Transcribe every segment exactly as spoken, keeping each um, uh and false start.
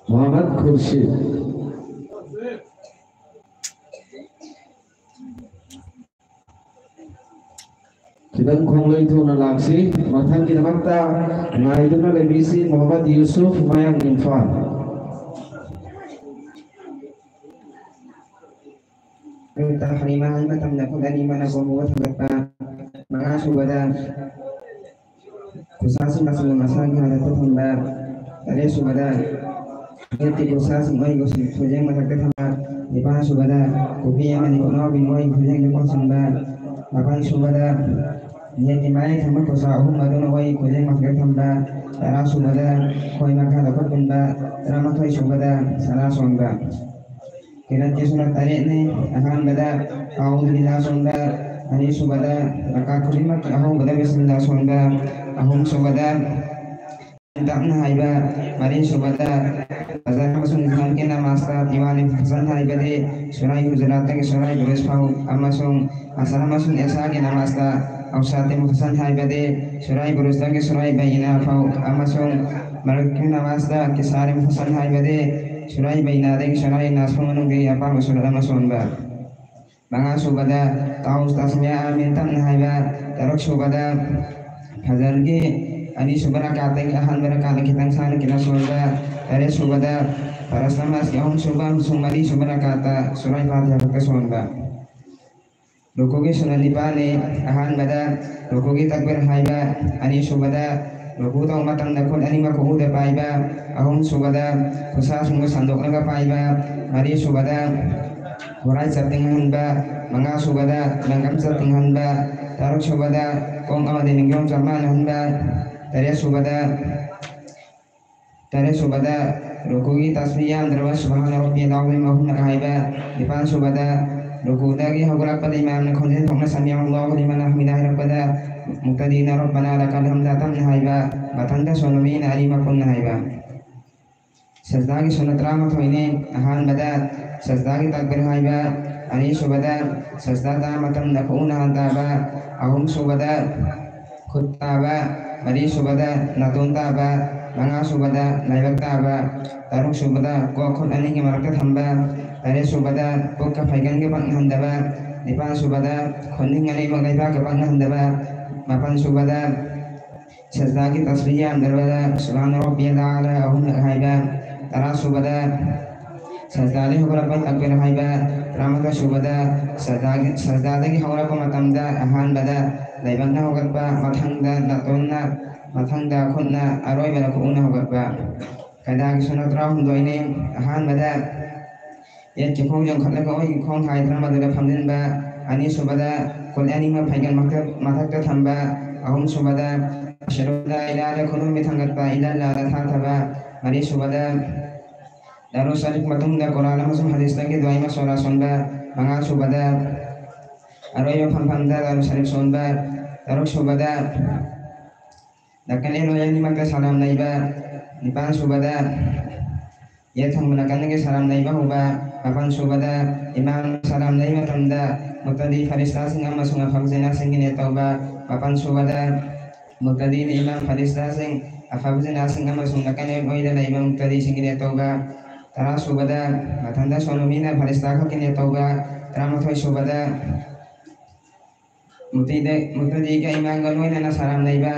ꯃꯣꯍꯝꯃꯗ ꯈꯨꯔꯁꯤꯗ꯫ ꯈꯤꯇꯪ ꯈꯣꯡꯂꯣꯏ ꯊꯨꯅ ꯂꯥꯛꯁꯤ꯫ ꯃꯊꯪꯒꯤꯗꯃꯛꯇ ꯉꯥꯏꯗꯨꯅ ꯂꯩꯕꯤꯁꯤ ꯃꯣꯍꯝꯃꯗ ꯌꯨꯁꯨꯐ, ꯃꯌꯥꯡ ꯏꯝꯐꯥꯜ꯫ ꯇꯥꯍꯔꯤꯃꯥ ꯍꯥꯏ ꯃꯇꯝꯗ ꯈꯨꯠ ꯑꯅꯤꯃꯛꯅ ꯀꯣꯟꯕꯨ ꯊꯥꯡꯒꯠꯄ꯫ ꯃꯉꯥ ꯁꯨꯕꯗ ꯈꯨꯠꯁꯥꯁꯤꯡ ꯑꯁꯤꯕꯨ ꯃꯁꯥꯒꯤ ꯍꯥꯏꯔꯛꯇ ꯊꯝꯕ꯫ ꯇꯔꯦꯠ ꯁꯨꯕꯗ ꯃꯤꯠꯀꯤ ꯈꯨꯠꯁꯥꯁꯤꯡ ꯑꯣꯏ ꯈꯨꯖꯦꯡ ꯃꯊꯛꯇ ꯊꯝꯕ꯫ ꯅꯤꯄꯥꯜ ꯁꯨꯕꯗ ꯈꯨꯕꯤ ꯑꯃꯗꯤ ꯈꯨꯠꯅꯥꯎꯕꯤ ꯑꯣꯏ ꯈꯨꯖꯦꯡꯗ ꯀꯣꯟꯁꯤꯟꯕ꯫ ꯃꯥꯄꯜ ꯁꯨꯕꯗ ꯌꯦꯟꯒꯤ ꯃꯌꯥꯏ ꯊꯝꯕ ꯈꯨꯠꯁꯥ ꯑꯍꯨꯝ ꯑꯗꯨꯅ ꯑꯣꯏ ꯈꯨꯖꯦꯡ ꯃꯊꯛꯇ ꯊꯝꯕ꯫ ꯇꯔꯥ ꯁꯨꯕꯗ ꯈꯣꯏ ꯃꯈꯥꯗ ꯈꯨꯠ ꯄꯨꯟꯕ꯫ ꯇꯔꯥꯃꯥꯊꯣꯏ ꯁꯨꯕꯗ ꯁꯅꯥ ꯁꯣꯟꯕ꯫ ꯀꯤꯔꯠꯀꯤ ꯁꯨꯅ ꯇꯔꯦꯠꯅꯤ꯫ ꯑꯍꯥꯟꯕꯗ ꯑꯥꯎꯗꯨ ꯕꯤꯜꯂꯥ ꯁꯣꯟꯕ, ꯑꯅꯤꯁꯨꯕꯗ ꯔꯀꯥ ꯈꯨꯗꯤꯡꯃꯛꯀꯤ ꯑꯍꯧꯕꯗ ꯕꯤꯁꯃꯤꯜꯂꯥ ꯁꯣꯟꯕ, ꯑꯍꯨꯝꯁꯨꯕꯗ ꯇꯞꯅ ꯍꯥꯏꯕ, ꯃꯔꯤꯁꯨꯕꯗ ꯐꯖꯔ ꯑꯃꯁꯨꯡ ꯏꯁꯂꯥꯝꯒꯤ ꯅꯃꯥꯖꯇ ꯗꯤꯋꯥꯅꯤ ꯐꯖꯟ ꯍꯥꯏꯕꯗꯤ ꯁꯨꯔꯥꯏ ꯍꯨꯖꯨꯔꯥꯠꯇꯒꯤ ꯁꯨꯔꯥꯏ ꯕꯨꯔꯨꯖ ꯐꯥꯎ ꯑꯃꯁꯨꯡ ꯑꯁꯔ ꯑꯃꯁꯨꯡ ꯏꯁꯥꯒꯤ ꯅꯃꯥꯖꯇ ꯑꯧꯁꯥꯇꯤ ꯃꯨꯐꯁꯜ ꯍꯥꯏꯕꯗꯤ ꯁꯨꯔꯥꯏ ꯕꯨꯔꯨꯖꯇꯒꯤ ꯁꯨꯔꯥꯏ ꯕꯩꯅꯥ ꯐꯥꯎ ꯑꯃꯁꯨꯡ ꯃꯔꯛꯀꯤ ꯅꯃꯥꯖꯇ ꯀꯤꯁꯥꯔꯤ ꯃꯨꯐꯁꯜ ꯍꯥꯏꯕꯗꯤ ꯁꯨꯔꯥꯏ ꯕꯩꯅꯥꯗꯒꯤ ꯁꯨꯔꯥꯏ ꯅꯥꯁ ꯐꯥꯎ ꯃꯅꯨꯡꯗꯒꯤ ꯑꯄꯥꯝꯕ ꯁꯨꯔꯥꯠ ꯑꯃ ꯁꯣꯟꯕ꯫ ꯃꯉꯥ ꯁꯨꯕꯗ ꯇꯥꯎꯁ ꯇꯥꯁꯃꯤꯌꯥ ꯑꯥꯃꯤꯟ ꯇꯞꯅ ꯍꯥꯏꯕ꯫ ꯇꯔꯨꯛ ꯁꯨꯕꯗ ꯐꯖꯔꯒꯤ ꯑꯅꯤꯁꯨꯕ ꯔꯀꯥꯠꯇꯒꯤ ꯑꯍꯥꯟꯕ ꯔꯀꯥꯠꯇ ꯈꯤꯇꯪ ꯁꯥꯡꯅ ꯈꯤꯇꯪ ꯁꯣꯟꯕ꯫ ꯇꯔꯦꯠ ꯁꯨꯕꯗ ꯐꯔꯁ ꯅꯃꯥꯖꯀꯤ ꯑꯍꯨꯝ ꯁꯨꯕ ꯑꯃꯁꯨꯡ ꯃꯔꯤ ꯁꯨꯕ ꯔꯀꯥꯠꯇ ꯁꯨꯔꯥꯏ ꯐꯥꯇꯤꯍꯥ ꯈꯛꯇ ꯁꯣꯟꯕ꯫ ꯔꯨꯀꯨꯒꯤ ꯁꯨꯅ ꯅꯤꯄꯥꯜꯅꯤ꯫ ꯑꯍꯥꯟꯕꯗ ꯔꯨꯀꯨꯒꯤ ꯇꯛꯕꯤꯔ ꯍꯥꯏꯕ, ꯑꯅꯤꯁꯨꯕꯗ ꯔꯨꯀꯨ ꯇꯧꯕ ꯃꯇꯝꯗ ꯈꯨꯠ ꯑꯅꯤꯃꯛ ꯈꯨꯎꯗ ꯄꯥꯏꯕ, ꯑꯍꯨꯝꯁꯨꯕꯗ ꯈꯨꯠꯁꯥꯁꯤꯡꯕꯨ ꯁꯟꯗꯣꯛꯂꯒ ꯄꯥꯏꯕ, ꯃꯔꯤꯁꯨꯕꯗ ꯍꯣꯔꯥꯏ ꯆꯠꯇꯤꯡꯍꯟꯕ, ꯃꯉꯥꯁꯨꯕꯗ ꯂꯪꯒꯝ ꯆꯠꯇꯤꯡꯍꯟꯕ, ꯇꯔꯨꯛꯁꯨꯕꯗ ꯀꯣꯡ ꯑꯃꯗꯤ ꯅꯤꯡꯖꯣꯝ ꯆꯞ ꯃꯥꯟꯅꯍꯟꯕ, ꯇꯔꯦꯠꯁꯨꯕꯗ ꯇꯔꯦꯠ ꯁꯨꯕꯗ ꯔꯨꯀꯨꯒꯤ ꯇꯁꯕꯤꯍ ꯌꯥꯝꯗ꯭ꯔꯕ ꯁꯨꯕꯍꯥꯅ ꯔꯕꯤꯌꯜ ꯑꯥꯖꯤꯝ ꯑꯍꯨꯝꯂꯛ ꯍꯥꯏꯕ꯫ ꯅꯤꯄꯥꯟ ꯁꯨꯕꯗ ꯔꯨꯀꯨꯗꯒꯤ ꯍꯧꯒꯠꯂꯛꯄꯗ ꯏꯃꯥꯝꯅ ꯈꯣꯟꯖꯦꯜ ꯊꯣꯛꯅ ꯁꯃꯤ ꯑꯜꯂꯥꯍꯨ ꯂꯤꯃꯟ ꯍꯃꯤꯗ ꯍꯥꯏꯔꯛꯄꯗ ꯃꯨꯛꯇꯗꯤꯅ ꯔꯕꯅ ꯂꯀꯜ ꯍꯝꯗ ꯇꯞꯅ ꯍꯥꯏꯕ꯫ ꯃꯊꯪꯗ ꯁꯣꯟꯕ ꯃꯤꯅ ꯑꯅꯤꯃꯛ ꯄꯨꯟꯅ ꯍꯥꯏꯕ꯫ ꯁꯖꯗꯥꯒꯤ ꯁꯨꯅ ꯇꯔꯥꯃꯥꯊꯣꯏꯅꯤ꯫ ꯑꯍꯥꯟꯕꯗ ꯁꯖꯗꯥꯒꯤ ꯇꯛꯕꯤꯔ ꯍꯥꯏꯕ, ꯑꯅꯤꯁꯨꯕꯗ ꯁꯖꯗꯥ ꯇꯥꯕ ꯃꯇꯝꯗ ꯈꯨꯎ ꯅꯥꯍꯟ ꯇꯥꯕ, ꯑꯍꯨꯝꯁꯨꯕꯗ ꯈꯨꯠ ꯇꯥꯕ, ꯃꯔꯤꯁꯨꯕꯗ ꯅꯥꯇꯣꯟ ꯇꯥꯕ, ꯃꯉꯥ ꯁꯨꯕꯗ ꯂꯥꯏꯕꯛ ꯇꯥꯕ, ꯇꯔꯨꯛ ꯁꯨꯕꯗ ꯀꯣꯛ ꯈꯨꯠ ꯑꯅꯤꯒꯤ ꯃꯔꯛꯇ ꯊꯝꯕ, ꯇꯔꯦꯠ ꯁꯨꯕꯗ ꯄꯨꯛꯀ ꯐꯩꯒꯟꯒ ꯄꯛꯅꯍꯟꯗꯕ, ꯅꯤꯄꯥꯟ ꯁꯨꯕꯗ ꯈꯨꯅꯤꯡ ꯑꯅꯤꯃꯛ ꯂꯩꯕꯥꯛꯀ ꯄꯛꯅꯍꯟꯗꯕ, ꯃꯥꯄꯟ ꯁꯨꯕꯗ ꯁꯖꯗꯥꯒꯤ ꯇꯁꯕꯤꯍ ꯌꯥꯝꯗ꯭ꯔꯕꯗ ꯁꯨꯕꯍꯥꯅ ꯔꯕꯤꯌꯜ ꯑꯥꯂꯥ ꯑꯍꯨꯝꯂꯛ ꯍꯥꯏꯕ, ꯇꯔꯥ ꯁꯨꯕꯗ ꯁꯖꯗꯥꯗꯒꯤ ꯍꯧꯒꯠꯂꯛꯄ ꯇꯛꯕꯤꯔ ꯍꯥꯏꯕ, ꯇꯔꯥꯃꯥꯊꯣꯏ ꯁꯨꯕꯗ ꯁꯖꯗꯥꯒꯤ, ꯁꯖꯗꯥꯗꯒꯤ ꯍꯧꯒꯠꯂꯛꯄ ꯃꯇꯝꯗ ꯑꯍꯥꯟꯕꯗ ꯂꯥꯏꯕꯛꯅ ꯍꯧꯒꯠꯄ, ꯃꯊꯪꯗ ꯅꯥꯇꯣꯟꯅ, ꯃꯊꯪꯗ ꯈꯨꯠꯅ, ꯑꯔꯣꯏꯕꯗ ꯈꯨꯎꯅ ꯍꯧꯒꯠꯄ꯫ ꯀꯥꯏꯗꯥꯒꯤ ꯁꯨꯅ ꯇꯔꯥꯍꯨꯝꯗꯣꯏꯅꯤ꯫ ꯑꯍꯥꯟꯕꯗ ꯌꯦꯠꯀꯤ ꯈꯣꯡ ꯌꯣꯟꯈꯠꯂꯒ ꯑꯣꯏꯒꯤ ꯈꯣꯡ ꯍꯥꯏꯗꯨꯅ ꯃꯗꯨꯗ ꯐꯝꯖꯤꯟꯕ, ꯑꯅꯤꯁꯨꯕꯗ ꯈꯨꯠ ꯑꯅꯤꯃꯛ ꯐꯩꯒꯟ ꯃꯊꯛ-, ꯃꯊꯛꯇ ꯊꯝꯕ, ꯑꯍꯨꯝꯁꯨꯕꯗ ꯑꯁꯍꯗꯨ ꯑꯜꯂꯥ ꯏꯂꯥꯍ ꯏꯜꯂꯜꯂꯥꯍ ꯈꯨꯅꯨꯡꯒꯤ ꯊꯥꯡꯒꯠꯄ, ꯏꯜꯂꯜꯂꯥꯍꯗ ꯊꯥꯊꯕ, ꯃꯔꯤꯁꯨꯕꯗ ꯗꯔꯨ ꯁꯔꯤꯐ ꯃꯇꯨꯡꯗ ꯀꯨꯔꯥꯟ ꯑꯃꯁꯨꯡ ꯍꯗꯤꯁꯇꯒꯤ ꯗꯨꯋꯥꯏ ꯃꯁꯣꯔꯥ ꯁꯣꯟꯕ, ꯃꯉꯥꯁꯨꯕꯗ ꯑꯔꯣꯏꯕ ꯐꯝꯐꯝꯗ ꯗꯔꯨ ꯁꯔꯤꯐ ꯁꯣꯟꯕ, ꯇꯔꯨꯛꯁꯨꯕꯗ ꯅꯥꯀꯜ ꯑꯅꯤꯃꯛꯇ ꯁꯂꯥꯝ ꯂꯩꯕ, ꯅꯤꯄꯥꯟ ꯁꯨꯕꯗ ꯌꯦꯠ ꯊꯪꯕ ꯅꯥꯀꯟꯗꯒꯤ ꯁꯂꯥꯝ ꯂꯩꯕ ꯍꯧꯕ, ꯃꯥꯄꯟ ꯁꯨꯕꯗ ꯏꯃꯥꯝ ꯁꯂꯥꯝ ꯂꯩꯕ ꯃꯇꯝꯗ ꯃꯨꯛꯇꯗꯤ ꯐꯔꯤꯁꯇꯥꯁꯤꯡ ꯑꯃꯁꯨꯡ ꯑꯐꯕ ꯖꯤꯅꯥꯁꯤꯡꯒꯤ ꯅꯤꯌꯠ ꯇꯧꯕ, ꯃꯥꯄꯟ ꯁꯨꯕꯗ ꯃꯨꯛꯇꯗꯤꯅ ꯏꯃꯥꯝ ꯐꯔꯤꯁꯇꯥꯁꯤꯡ ꯑꯐꯕ ꯖꯤꯅꯥꯁꯤꯡ ꯑꯃꯁꯨꯡ ꯅꯥꯀꯟ ꯑꯣꯏꯗ ꯂꯩꯕ ꯃꯨꯛꯇꯗꯤꯁꯤꯡꯒꯤ ꯅꯤꯌꯠ ꯇꯧꯕ, ꯇꯔꯥ ꯁꯨꯕꯗ ꯃꯊꯟꯇ ꯁꯣꯟꯕ ꯃꯤꯅ ꯐꯔꯤꯁꯇꯥ ꯈꯛꯀꯤ ꯅꯤꯌꯠ ꯇꯧꯕ, ꯇꯔꯥꯃꯥꯊꯣꯏ ꯁꯨꯕꯗ ꯃꯨꯛꯇꯗꯤꯒ ꯏꯃꯥꯝꯒ ꯂꯣꯏꯅꯅ ꯁꯂꯥꯝ ꯂꯩꯕ,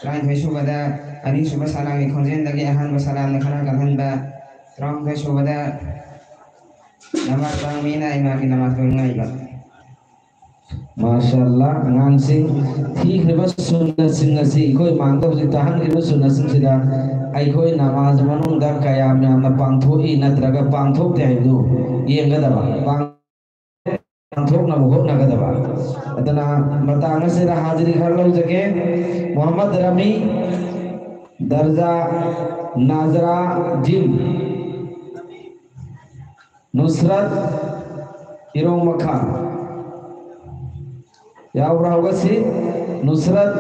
ꯇꯔꯥꯅꯤꯊꯣꯏ ꯁꯨꯕꯗ ꯑꯅꯤꯁꯨꯕ ꯁꯂꯥꯝꯒꯤ ꯈꯣꯟꯖꯦꯜꯗꯒꯤ ꯑꯍꯥꯟꯕ ꯁꯂꯥꯝꯅ ꯈꯔ ꯀꯜꯍꯟꯕ, ꯇꯔꯥꯍꯨꯝꯗꯣꯏ ꯁꯨꯕꯗ ꯅꯃꯥꯖ ꯄꯥꯡ ꯃꯤꯅ ꯏꯃꯥꯝꯒꯤ ꯅꯃꯥꯖ ꯂꯣꯏ ꯉꯥꯏꯕ꯫ ꯃꯥꯁꯥ ꯑꯜꯂꯥ, ꯑꯉꯥꯡꯁꯤꯡ, ꯊꯤꯈ꯭ꯔꯤꯕ ꯁꯨꯟꯅꯁꯤꯡ ꯑꯁꯤ ꯑꯩꯈꯣꯏ ꯃꯥꯡꯗ ꯍꯧꯖꯤꯛ ꯇꯥꯍꯟꯈ꯭ꯔꯤꯕ ꯁꯨꯟꯅꯁꯤꯡꯁꯤꯗ ꯑꯩꯈꯣꯏ ꯅꯃꯥꯖ ꯃꯅꯨꯡꯗ ꯀꯌꯥꯝ ꯌꯥꯝꯅ ꯄꯥꯡꯊꯣꯛꯏ ꯅꯠꯇ꯭ꯔꯒ ꯄꯥꯡꯊꯣꯛꯇꯦ ꯍꯥꯏꯕꯗꯨ ꯌꯦꯡꯒꯗꯕ, ꯄꯥꯡ-, ꯄꯥꯡꯊꯣꯛꯅꯕ ꯍꯣꯠꯅꯒꯗꯕ꯫ ꯑꯗꯨꯅ ꯃꯇꯥꯡ ꯑꯁꯤꯗ ꯍꯥꯖꯔꯤ ꯈꯔ ꯂꯧꯖꯒꯦ꯫ ꯃꯨꯍꯝꯃꯗ ꯔꯃꯤ, ꯗꯔꯖꯥ ꯅꯥꯖꯔꯥ ꯖꯤꯝ꯫ ꯅꯨꯁꯔꯠ ꯏꯔꯣꯡ ꯃꯈꯥ ꯌꯥꯎꯕ꯭ꯔꯥ? ꯍꯧꯒꯠꯁꯤ꯫ ꯅꯨꯁꯔꯠ,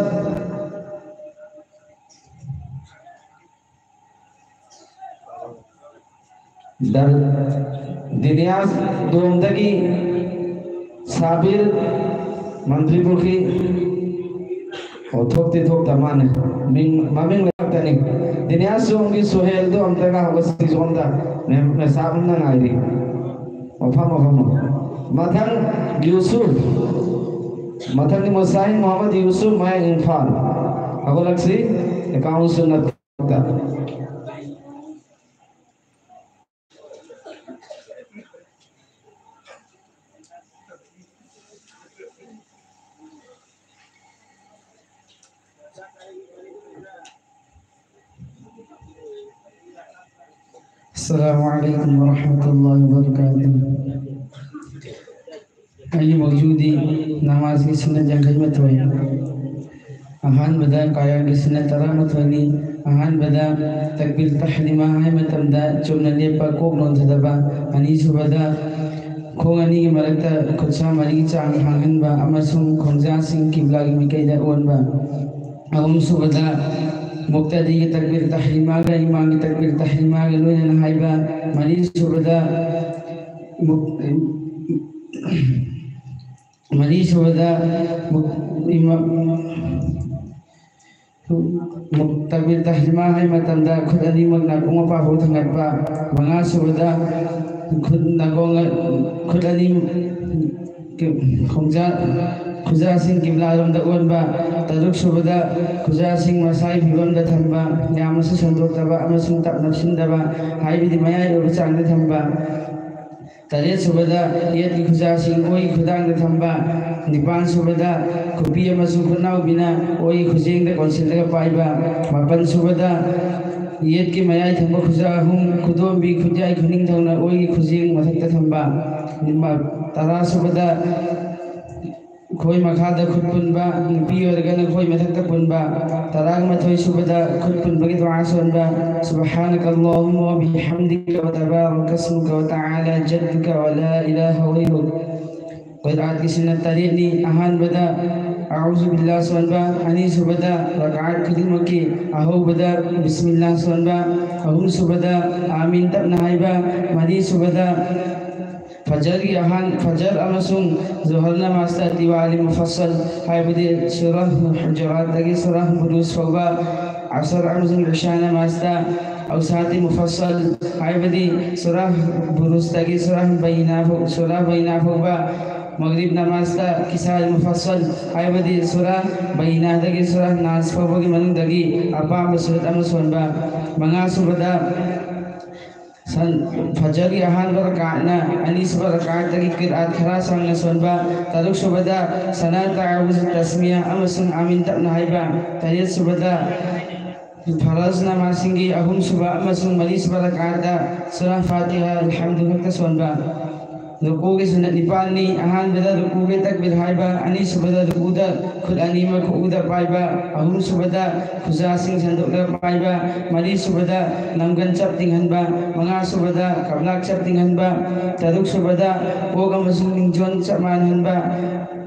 ꯗꯔ-, ꯗꯤꯅꯤꯌꯥꯁ ꯗꯣꯝꯗꯒꯤ ꯁꯥꯕꯤꯔ, ꯃꯟꯇ꯭ꯔꯤꯄꯨꯈ꯭ꯔꯤ꯫ ꯑꯣ, ꯊꯣꯛꯇꯤ ꯊꯣꯛꯇ ꯃꯥꯅꯦ꯫ ꯃꯤꯡ, ꯃꯃꯤꯡ ꯂꯩꯔꯛꯇꯦ꯫ ꯗꯤꯅꯤꯌꯥ ꯁꯣꯝꯒꯤ ꯁꯨꯍꯦꯜꯗꯣ ꯑꯝꯇꯒ ꯍꯧꯒꯠꯁꯤ ꯁꯣꯝꯗ꯫ ꯃꯦ-, ꯃꯦꯁꯥꯕꯅ ꯉꯥꯏꯔꯤ꯫ ꯃꯐꯝ, ꯃꯐꯝ꯫ ꯃꯊꯪ ꯌꯨꯁꯨꯐ꯫ ꯃꯊꯪꯗꯤ ꯃꯨꯁꯥꯍꯤꯟ ꯃꯨꯍꯝꯃꯗ ꯌꯨꯁꯨꯐ, ꯃꯌꯥꯡ ꯏꯝꯐꯥꯜ꯫ ꯍꯧꯒꯠꯂꯛꯁꯤ꯫ ꯑꯦꯀꯥꯎꯟꯁꯨ ꯅꯠꯇ꯫ السلام عليكم ورحمة الله وبركاته. ꯑꯩꯒꯤ ꯃꯧꯖꯨꯗꯤ ꯅꯃꯥꯖꯒꯤ ꯁꯨꯟꯅ ꯌꯥꯡꯈꯩ ꯃꯥꯊꯣꯏ꯫ ꯑꯍꯥꯟꯕꯗ ꯀꯥꯌꯥꯒꯤ ꯁꯨꯟꯅ ꯇꯔꯥꯃꯥꯊꯣꯏꯅꯤ꯫ ꯑꯍꯥꯟꯕꯗ ꯇꯛꯕꯤꯔ ꯇꯍꯔꯤꯃꯥ ꯍꯥꯏ ꯃꯇꯝꯗ ꯆꯨꯝꯅ ꯂꯦꯞꯄ, ꯀꯣꯛ ꯅꯣꯟꯊꯗꯕ꯫ ꯑꯅꯤꯁꯨꯕꯗ ꯈꯣꯡ ꯑꯅꯤꯒꯤ ꯃꯔꯛꯇ ꯈꯨꯠꯁꯥ ꯃꯔꯤꯒꯤ ꯆꯥꯡ ꯍꯥꯡꯍꯟꯕ ꯑꯃꯁꯨꯡ ꯈꯣꯡꯖꯥꯁꯤꯡ ꯀꯤꯕ꯭ꯂꯥꯒꯤ ꯃꯥꯏꯀꯩꯗ ꯑꯣꯟꯕ꯫ ꯑꯍꯨꯝꯁꯨꯕꯗ ꯃꯨꯛꯇꯗꯤꯒꯤ ꯇꯛꯕꯤꯔ ꯇꯍꯔꯤꯃꯥꯒ ꯏꯃꯥꯝꯒꯤ ꯇꯛꯕꯤꯔ ꯇꯍꯔꯤꯃꯥꯒ ꯂꯣꯏꯅꯅ ꯍꯥꯏꯕ꯫ ꯃꯔꯤꯁꯨꯕꯗ ꯃꯨꯛ-, ꯃꯔꯤꯁꯨꯕꯗ ꯃꯨꯛ-, ꯏꯃꯥ-, ꯃꯨꯛ-, ꯇꯛꯕꯤꯔ ꯇꯍꯔꯤꯃꯥ ꯍꯥꯏ ꯃꯇꯝꯗ ꯈꯨꯠ ꯑꯅꯤꯃꯛ ꯅꯥꯀꯣꯡ ꯃꯄꯥ ꯐꯥꯎ ꯊꯥꯡꯒꯠꯄ꯫ ꯃꯉꯥꯁꯨꯕꯗ ꯈꯨꯠ ꯅꯥꯀꯣꯡ, ꯈꯨꯠ ꯑꯅꯤ ꯈꯣꯡꯖꯥ-, ꯈꯨꯖꯥꯁꯤꯡ ꯀꯤꯕ꯭ꯂꯥꯔꯣꯝꯗ ꯑꯣꯟꯕ꯫ ꯇꯔꯨꯛ ꯁꯨꯕꯗ ꯈꯨꯖꯥꯁꯤꯡ ꯃꯁꯥꯒꯤ ꯐꯤꯕꯝꯗ ꯊꯝꯕ, ꯌꯥꯝꯅꯁꯨ ꯁꯟꯗꯣꯛꯇꯕ ꯑꯃꯁꯨꯡ ꯇꯞ ꯅꯞꯁꯤꯟꯗꯕ, ꯍꯥꯏꯕꯗꯤ ꯃꯌꯥꯏ ꯑꯣꯏꯕ ꯆꯥꯡꯗ ꯊꯝꯕ꯫ ꯇꯔꯦꯠ ꯁꯨꯕꯗ ꯌꯦꯠꯀꯤ ꯈꯨꯖꯥꯁꯤꯡ ꯑꯣꯏꯒꯤ ꯈꯨꯗꯥꯡꯗ ꯊꯝꯕ꯫ ꯅꯤꯄꯥꯟ ꯁꯨꯕꯗ ꯈꯨꯕꯤ ꯑꯃꯁꯨꯡ ꯈꯨꯠꯅꯥꯎꯕꯤꯅ ꯑꯣꯏꯒꯤ ꯈꯨꯖꯦꯡꯗ ꯀꯣꯟꯁꯤꯜꯂꯒ ꯄꯥꯏꯕ꯫ ꯃꯥꯄꯟ ꯁꯨꯕꯗ ꯌꯦꯠꯀꯤ ꯃꯌꯥꯏ ꯊꯪꯕ ꯈꯨꯖꯥ ꯑꯍꯨꯝ, ꯈꯨꯗꯣꯝꯕꯤ, ꯈꯨꯠꯌꯥꯏ, ꯈꯨꯅꯤꯡꯊꯧꯅ ꯑꯣꯏꯒꯤ ꯈꯨꯖꯦꯡ ꯃꯊꯛꯇ ꯊꯝꯕ꯫ ꯅꯤꯄꯥ-, ꯇꯔꯥ ꯁꯨꯕꯗ ꯈꯣꯏ ꯃꯈꯥꯗ ꯈꯨꯠ ꯄꯨꯟꯕ, ꯅꯨꯄꯤ ꯑꯣꯏꯔꯒꯅ ꯈꯣꯏ ꯃꯊꯛꯇ ꯄꯨꯟꯕ꯫ ꯇꯔꯥꯃꯥꯊꯣꯏ ꯁꯨꯕꯗ ꯈꯨꯠ ꯄꯨꯟꯕꯒꯤ ꯗꯨꯋꯥ ꯁꯣꯟꯕ꯫ سبحانك اللهم وبحمدك وتبارك اسمك وتعالى جدك ولا إله غيرك꯫ ꯀꯩꯔꯥꯠꯀꯤ ꯁꯨꯟꯅ ꯇꯔꯦꯠꯅꯤ꯫ ꯑꯍꯥꯟꯕꯗ ꯑꯎꯖꯨ ꯕꯤꯜꯂꯥ ꯁꯣꯟꯕ, ꯑꯅꯤꯁꯨꯕꯗ ꯔꯀꯥꯠ ꯈꯨꯗꯤꯡꯃꯛꯀꯤ ꯑꯍꯧꯕꯗ ꯕꯤꯁꯃꯤꯜꯂꯥ ꯁꯣꯟꯕ, ꯑꯍꯨꯝꯁꯨꯕꯗ ꯑꯥꯃꯤꯟ ꯇꯞꯅ ꯍꯥꯏꯕ, ꯃꯔꯤꯁꯨꯕꯗ ꯐꯖꯔꯒꯤ ꯑꯍꯥꯟ-, ꯐꯖꯔ ꯑꯃꯁꯨꯡ ꯖꯣꯍꯔ ꯅꯃꯥꯖꯇ ꯇꯤꯋꯥꯂꯤ ꯃꯨꯐꯁꯜ, ꯍꯥꯏꯕꯗꯤ ꯁꯨꯔꯥ ꯍꯨꯖꯨꯔꯥꯠꯇꯒꯤ ꯁꯨꯔꯥ ꯕꯨꯔꯨꯖ ꯐꯥꯎꯕ ꯑꯁꯔ ꯑꯃꯁꯨꯡ ꯏꯁꯥ ꯅꯃꯥꯖꯇ ꯑꯧꯁꯥꯇꯤ ꯃꯨꯐꯁꯜ ꯍꯥꯏꯕꯗꯤ ꯁꯨꯔꯥ ꯕꯨꯔꯨꯖꯇꯒꯤ ꯁꯨꯔꯥ ꯕꯩꯅꯥ ꯐꯥꯎ, ꯁꯨꯔꯥ ꯕꯩꯅꯥ ꯐꯥꯎꯕ, ꯃꯒ꯭ꯔꯤꯕ ꯅꯃꯥꯖꯇ ꯀꯤꯁꯥꯔ ꯃꯨꯐꯁꯜ ꯍꯥꯏꯕꯗꯤ ꯁꯨꯔꯥ ꯕꯩꯅꯥꯗꯒꯤ ꯁꯨꯔꯥ ꯅꯥꯁ ꯐꯥꯎꯕꯒꯤ ꯃꯅꯨꯡꯗꯒꯤ ꯑꯄꯥꯝꯕ ꯁꯨꯔꯠ ꯑꯃ ꯁꯣꯟꯕ, ꯃꯉꯥꯁꯨꯕꯗ ꯁꯟ ꯐꯖꯔꯒꯤ ꯑꯍꯥꯟꯕ ꯔꯀꯥꯠꯅ ꯑꯅꯤꯁꯨꯕ ꯔꯀꯥꯠꯇꯒꯤ ꯀꯤꯔꯥꯠ ꯈꯔ ꯁꯥꯡꯅ ꯁꯣꯟꯕ, ꯇꯔꯨꯛꯁꯨꯕꯗ ꯁꯅꯥ ꯇꯥꯎꯖ ꯇꯁꯃꯤꯌꯥ ꯑꯃꯁꯨꯡ ꯑꯥꯃꯤꯟ ꯇꯞꯅ ꯍꯥꯏꯕ, ꯇꯔꯦꯠꯁꯨꯕꯗ ꯐꯔꯖ ꯅꯃꯥꯖꯁꯤꯡꯒꯤ ꯑꯍꯨꯝꯁꯨꯕ ꯑꯃꯁꯨꯡ ꯃꯔꯤꯁꯨꯕ ꯔꯀꯥꯠꯇ ꯁꯨꯔꯥ ꯐꯥꯇꯤꯍꯥ ꯑꯜꯍꯝꯗꯨ ꯈꯛꯇ ꯁꯣꯟꯕ꯫ ꯔꯨꯀꯨꯒꯤ ꯁꯨꯟꯅꯠ ꯅꯤꯄꯥꯟꯅꯤ꯫ ꯑꯍꯥꯟꯕꯗ ꯔꯨꯀꯨꯒꯤ ꯇꯛꯕꯤꯔ ꯍꯥꯏꯕ, ꯑꯅꯤꯁꯨꯕꯗ ꯔꯨꯀꯨꯗ ꯈꯨꯠ ꯑꯅꯤꯃꯛ ꯈꯨꯎꯗ ꯄꯥꯏꯕ, ꯑꯍꯨꯝꯁꯨꯕꯗ ꯈꯨꯖꯥꯁꯤꯡ ꯁꯟꯗꯣꯛꯂꯒ ꯄꯥꯏꯕ, ꯃꯔꯤꯁꯨꯕꯗ ꯅꯝꯒꯟ ꯆꯞ ꯇꯤꯡꯍꯟꯕ, ꯃꯉꯥꯁꯨꯕꯗ ꯀꯞꯂꯥꯛ ꯆꯞ ꯇꯤꯡꯍꯟꯕ, ꯇꯔꯨꯛꯁꯨꯕꯗ ꯀꯣꯛ ꯑꯃꯁꯨꯡ ꯅꯤꯡꯖꯣꯟ ꯆꯞ ꯃꯥꯟꯍꯟꯕ,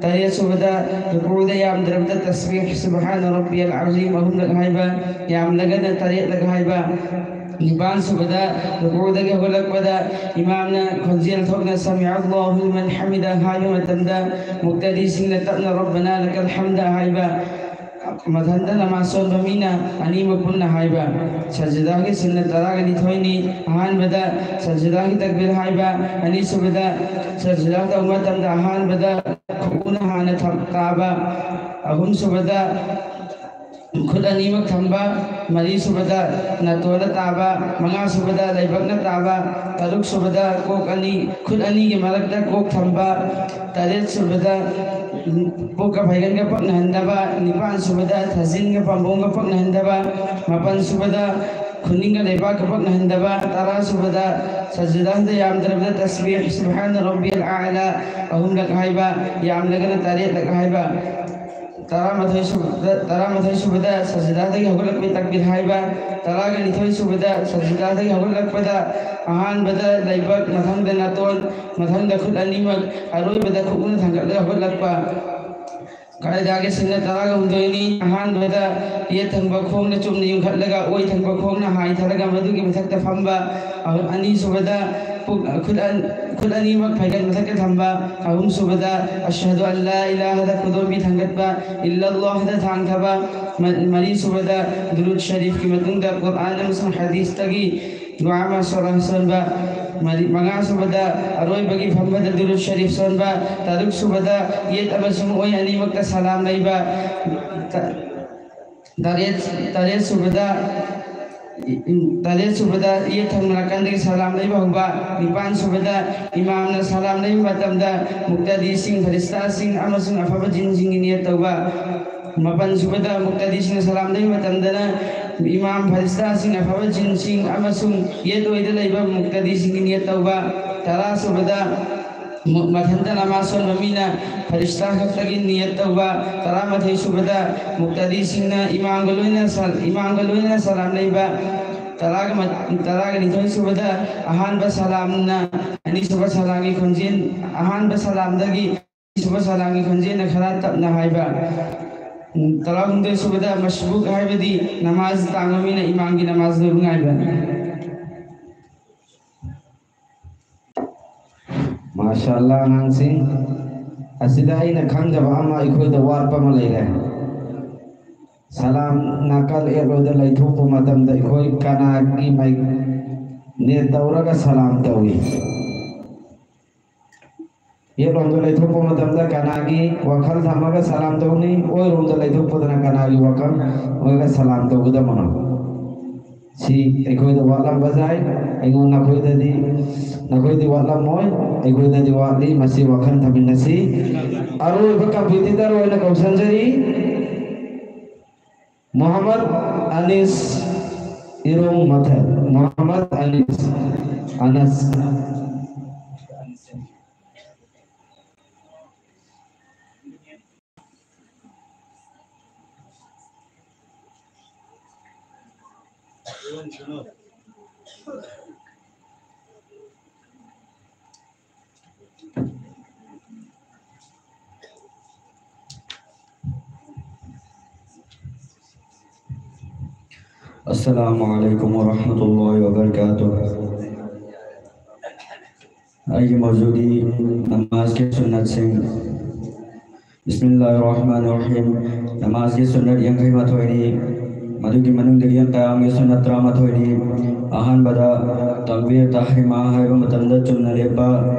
ꯇꯔꯦꯠꯁꯨꯕꯗ ꯔꯨꯀꯨꯗ ꯌꯥꯝꯗ꯭ꯔꯕꯗ ꯇꯁꯕꯤꯍ ꯁꯨꯕꯍꯥꯅ ꯔꯕꯤꯌꯜ ꯑꯖꯤꯝ ꯑꯍꯨꯝꯂꯛ ꯍꯥꯏꯕ, ꯌꯥꯝꯂꯒꯅ ꯇꯔꯦꯠꯂꯛ ꯍꯥꯏꯕ, ꯅꯤꯄꯥꯟꯁꯨꯕꯗ ꯔꯨꯀꯨꯗꯒꯤ ꯍꯧꯒꯠꯂꯛꯄꯗ ꯏꯃꯥꯝꯅ ꯈꯣꯟꯖꯦꯜ ꯊꯣꯛꯅ ꯁꯃꯤ ꯑꯜꯂꯥꯍꯨ ꯂꯤꯃꯟ ꯍꯃꯤꯗ ꯍꯥꯏꯕ ꯃꯇꯝꯗ ꯃꯨꯛꯇꯗꯤꯁꯤꯡꯅ ꯇꯞꯅ ꯔꯕꯅ ꯂꯀꯜ ꯍꯝꯗ ꯍꯥꯏꯕ, ꯃꯊꯟꯇ ꯅꯃꯥꯖ ꯁꯣꯟꯕ ꯃꯤꯅ ꯑꯅꯤꯃꯛ ꯄꯨꯟꯅ ꯍꯥꯏꯕ꯫ ꯁꯖꯗꯥꯒꯤ ꯁꯨꯟꯅꯠ ꯇꯔꯥꯒ ꯅꯤꯊꯣꯏꯅꯤ꯫ ꯑꯍꯥꯟꯕꯗ ꯁꯖꯗꯥꯒꯤ ꯇꯛꯕꯤꯔ ꯍꯥꯏꯕ, ꯑꯅꯤꯁꯨꯕꯗ ꯁꯖꯗꯥ ꯇꯧꯕ ꯃꯇꯝꯗ ꯑꯍꯥꯟꯕꯗ ꯈꯨꯎꯅ ꯍꯥꯟꯅ ꯊꯝ-, ꯇꯥꯕ, ꯑꯍꯨꯝꯁꯨꯕꯗ ꯈꯨꯠ ꯑꯅꯤꯃꯛ ꯊꯝꯕ, ꯃꯔꯤꯁꯨꯕꯗ ꯅꯥꯇꯣꯟꯗ ꯇꯥꯕ, ꯃꯉꯥꯁꯨꯕꯗ ꯂꯩꯕꯛꯅ ꯇꯥꯕ, ꯇꯔꯨꯛꯁꯨꯕꯗ ꯀꯣꯛ ꯑꯅꯤ, ꯈꯨꯠ ꯑꯅꯤꯒꯤ ꯃꯔꯛꯇ ꯀꯣꯛ ꯊꯝꯕ, ꯇꯔꯦꯠꯁꯨꯕꯗ ꯄꯨꯛꯀ ꯐꯩꯒꯟꯒ ꯄꯛꯅꯍꯟꯗꯕ, ꯅꯤꯄꯥꯟꯁꯨꯕꯗ ꯊꯥꯖꯤꯟꯒ ꯄꯥꯝꯕꯣꯝꯒ ꯄꯛꯅꯍꯟꯗꯕ, ꯃꯥꯄꯟꯁꯨꯕꯗ ꯈꯨꯅꯤꯡꯒ ꯂꯩꯕꯥꯛꯀ ꯄꯛꯅꯍꯟꯗꯕ, ꯇꯔꯥꯁꯨꯕꯗ ꯁꯖꯗꯥꯗ ꯌꯥꯝꯗ꯭ꯔꯕꯗ ꯇꯁꯕꯤꯍ ꯁꯨꯕꯍꯥꯅ ꯔꯕꯤꯌꯜ ꯑꯥꯂꯥ ꯑꯍꯨꯝꯂꯛ ꯍꯥꯏꯕ, ꯌꯥꯝꯂꯒꯅ ꯇꯔꯦꯠꯂꯛ ꯍꯥꯏꯕ꯫ ꯇꯔꯥꯃꯥꯊꯣꯏ ꯁꯨꯕꯗ, ꯇꯔꯥꯃꯥꯊꯣꯏ ꯁꯨꯕꯗ ꯁꯖꯗꯥꯗꯒꯤ ꯍꯧꯒꯠꯂꯛꯄꯒꯤ ꯇꯛꯕꯤꯔ ꯍꯥꯏꯕ, ꯇꯔꯥꯒ ꯅꯤꯊꯣꯏ ꯁꯨꯕꯗ ꯁꯖꯗꯥꯗꯒꯤ ꯍꯧꯒꯠꯂꯛꯄꯗ ꯑꯍꯥꯟꯕꯗ ꯂꯩꯕꯛ, ꯃꯊꯪꯗ ꯅꯥꯇꯣꯟ, ꯃꯊꯪꯗ ꯈꯨꯠ ꯑꯅꯤꯃꯛ, ꯑꯔꯣꯏꯕꯗ ꯈꯨꯠꯅ ꯊꯥꯡꯒꯠꯂꯒ ꯍꯧꯒꯠꯂꯛꯄ꯫ ꯀꯥꯏꯗꯥꯒꯤ ꯁꯤꯡꯅ ꯇꯔꯥꯒ ꯍꯨꯝꯗꯣꯏꯅꯤ꯫ ꯑꯍꯥꯟꯕꯗ ꯌꯦꯠ ꯊꯪꯕ ꯈꯣꯡꯅ ꯆꯨꯝꯅ ꯌꯨꯡꯈꯠꯂꯒ ꯑꯣꯏ ꯊꯪꯕ ꯈꯣꯡꯅ ꯍꯥꯏꯊꯔꯒ ꯃꯗꯨꯒꯤ ꯃꯊꯛꯇ ꯐꯝꯕ꯫ ꯑꯍꯨ-, ꯑꯅꯤꯁꯨꯕꯗ ꯄꯨꯛ-, ꯈꯨꯠ ꯑꯟ-, ꯈꯨꯠ ꯑꯅꯤꯃꯛ ꯐꯩꯒꯟ ꯃꯊꯛꯇ ꯊꯝꯕ꯫ ꯑꯍꯨꯝꯁꯨꯕꯗ ꯑꯁꯍꯗꯨ ꯑꯜ ꯂꯥ ꯏꯂꯥꯍꯗ ꯈꯨꯗꯣꯝꯕꯤ ꯊꯥꯡꯒꯠꯄ, ꯏꯜꯂꯜꯂꯥꯍꯗ ꯊꯥꯡꯊꯕ꯫ ꯃ-, ꯃꯔꯤꯁꯨꯕꯗ ꯗꯨꯔꯨꯗ ꯁꯔꯤꯐꯀꯤ ꯃꯇꯨꯡꯗ ꯀꯨꯔꯑꯥꯟ ꯑꯃꯁꯨꯡ ꯍꯗꯤꯁꯇꯒꯤ ꯗꯨꯋꯥ ꯑꯃ ꯁꯣꯔ ꯁꯣꯟꯕ꯫ ꯃꯔꯤ-, ꯃꯉꯥꯁꯨꯕꯗ ꯑꯔꯣꯏꯕꯒꯤ ꯐꯝꯕꯗ ꯗꯨꯔꯨꯗ ꯁꯔꯤꯐ ꯁꯣꯟꯕ꯫ ꯇꯔꯨꯛꯁꯨꯕꯗ ꯌꯦꯠ ꯑꯃꯁꯨꯡ ꯑꯣꯏ ꯑꯅꯤꯃꯛꯇ ꯁꯂꯥꯝ ꯂꯩꯕ꯫ ꯇ-, ꯇꯔꯦꯠ, ꯇꯔꯦꯠ ꯁꯨꯕꯗ, ꯇꯔꯦꯠ ꯁꯨꯕꯗ ꯌꯦꯠ ꯊꯪꯕ ꯅꯥꯀꯟꯗꯒꯤ ꯁꯂꯥꯝ ꯂꯩꯕ ꯍꯧꯕ꯫ ꯅꯤꯄꯥꯟ ꯁꯨꯕꯗ ꯏꯃꯥꯝꯅ ꯁꯂꯥꯝ ꯂꯩꯕ ꯃꯇꯝꯗ ꯃꯨꯛꯇꯗꯤꯁꯤꯡ, ꯐꯔꯤꯁꯇꯥꯁꯤꯡ ꯑꯃꯁꯨꯡ ꯑꯐꯕ ꯖꯤꯟꯁꯤꯡꯒꯤ ꯅꯤꯌꯠ ꯇꯧꯕ꯫ ꯃꯥꯄꯟ ꯁꯨꯕꯗ ꯃꯨꯛꯇꯗꯤꯁꯤꯡꯅ ꯁꯂꯥꯝ ꯂꯩꯕ ꯃꯇꯝꯗꯅ ꯏꯃꯥꯝ, ꯐꯔꯤꯁꯇꯥꯁꯤꯡ, ꯑꯐꯕ ꯖꯤꯟꯁꯤꯡ ꯑꯃꯁꯨꯡ ꯌꯦꯠ ꯑꯣꯏꯗ ꯂꯩꯕ ꯃꯨꯛꯇꯗꯤꯁꯤꯡꯒꯤ ꯅꯤꯌꯠ ꯇꯧꯕ꯫ ꯇꯔꯥ ꯁꯨꯕꯗ ꯃꯨ-, ꯃꯊꯟꯇ ꯅꯃꯥꯖ ꯁꯣꯟꯕ ꯃꯤꯅ ꯐꯔꯤꯁꯇꯥ ꯈꯛꯇꯒꯤ ꯅꯤꯌꯠ ꯇꯧꯕ꯫ ꯇꯔꯥꯃꯥꯊꯣꯏ ꯁꯨꯕꯗ ꯃꯨꯛꯇꯗꯤꯁꯤꯡꯅ ꯏꯃꯥꯝꯒ ꯂꯣꯏꯅ ꯁ-, ꯏꯃꯥꯝꯒ ꯂꯣꯏꯅꯅ ꯁꯂꯥꯝ ꯂꯩꯕ꯫ ꯇꯔꯥꯒ ꯃ-, ꯇꯔꯥꯒ ꯅꯤꯊꯣꯏ ꯁꯨꯕꯗ ꯑꯍꯥꯟꯕ ꯁꯂꯥꯝꯅ, ꯑꯅꯤꯁꯨꯕ ꯁꯂꯥꯝꯒꯤ ꯈꯣꯟꯖꯦꯜ, ꯑꯍꯥꯟꯕ ꯁꯂꯥꯝꯗꯒꯤ ꯑꯅꯤꯁꯨꯕ ꯁꯂꯥꯝꯒꯤ ꯈꯣꯟꯖꯦꯜꯅ ꯈꯔ ꯇꯞꯅ ꯍꯥꯏꯕ꯫ ꯇꯔꯥꯍꯨꯝꯗꯣꯏ ꯁꯨꯕꯗ ꯃꯁꯕꯨꯛ ꯍꯥꯏꯕꯗꯤ ꯅꯃꯥꯖ ꯇꯥꯡꯕ ꯃꯤꯅ ꯏꯃꯥꯝꯒꯤ ꯅꯃꯥꯖ ꯂꯣꯏꯕ ꯉꯥꯏꯕ꯫ ꯃꯥꯁꯥ ꯑꯜꯂꯥ, ꯑꯉꯥꯡꯁꯤꯡ꯫ ꯑꯁꯤꯗ ꯑꯩꯅ ꯈꯪꯗꯕ ꯑꯃ ꯑꯩꯈꯣꯏꯗ ꯋꯥꯠꯄ ꯑꯃ ꯂꯩꯔꯦ꯫ ꯁꯂꯥꯝ ꯅꯥꯀꯜ ꯌꯦꯠꯂꯣꯝꯗ ꯂꯩꯊꯣꯛꯄ ꯃꯇꯝꯗ ꯑꯩꯈꯣꯏ ꯀꯅꯥꯒꯤ ꯃꯥꯏ ꯅꯦꯠ ꯇꯧꯔꯒ ꯁꯂꯥꯝ ꯇꯧꯏ? ꯌꯦꯠꯂꯣꯝꯗ ꯂꯩꯊꯣꯛꯄ ꯃꯇꯝꯗ ꯀꯅꯥꯒꯤ ꯋꯥꯈꯜ ꯊꯝꯃꯒ ꯁꯂꯥꯝ ꯇꯧꯅꯤ? ꯑꯣꯏꯔꯣꯝꯗ ꯂꯩꯊꯣꯛꯄꯗꯅ ꯀꯅꯥꯒꯤ ꯋꯥꯈꯜ ꯑꯣꯏꯔꯒ ꯁꯂꯥꯝ ꯇꯧꯒꯗꯕꯅꯣ? ꯁꯤ ꯑꯩꯈꯣꯏꯗ ꯋꯥꯠꯂꯝꯕ ꯌꯥꯏ꯫ ꯑꯩꯉꯣꯟ-, ꯅꯈꯣꯏꯗꯗꯤ, ꯅꯈꯣꯏꯗꯤ ꯋꯥꯠꯂꯝꯃꯣꯏ, ꯑꯩꯈꯣꯏꯗꯗꯤ ꯋꯥꯠꯂꯤ꯫ ꯃꯁꯤ ꯋꯥꯈꯜ ꯊꯝꯃꯤꯟꯅꯁꯤ꯫ ꯑꯔꯣꯏꯕ ꯀꯝꯄꯤꯇꯤꯇꯔ ꯑꯣꯏꯅ ꯀꯧꯁꯟꯖꯔꯤ, ꯃꯣꯍꯝꯃꯗ ꯑꯅꯤꯁ ꯏꯔꯣꯡ ꯃꯊꯦꯜ꯫ ꯃꯣꯍꯝꯃꯗ ꯑꯅꯤꯁ, ꯑꯅꯁ꯫ ꯑꯁꯂꯥꯃꯨ ꯑꯂꯥꯏꯀꯨꯝ ꯋꯔꯍꯃꯇꯨꯜꯂꯥꯍꯤ ꯋꯕꯔꯀꯥꯇꯨꯍ꯫ ꯑꯩꯒꯤ ꯃꯧꯖꯨꯗꯤ ꯅꯃꯥꯖꯀꯤ ꯁꯨꯟꯅꯠꯁꯤꯡ, ꯕꯤꯁꯃꯤꯜꯂꯥꯍꯤꯔ ꯔꯍꯃꯥꯅꯤꯔ ꯔꯍꯤꯝ, ꯅꯃꯥꯖꯀꯤ ꯁꯨꯟꯅꯠ ꯌꯥꯡꯈꯩ ꯃꯥꯊꯣꯏꯅꯤ꯫ ꯃꯗꯨꯒꯤ ꯃꯅꯨꯡꯗꯒꯤ ꯀꯌꯥꯝꯒꯤ ꯁꯨꯟꯅꯠ ꯇꯔꯥꯃꯥꯊꯣꯏꯅꯤ꯫ ꯑꯍꯥꯟꯕꯗ ꯇꯛꯕꯤꯔ ꯇꯍ꯭ꯔꯤꯃꯥ ꯍꯥꯏꯕ ꯃꯇꯝꯗ ꯆꯨꯝꯅ ꯂꯦꯞꯄ,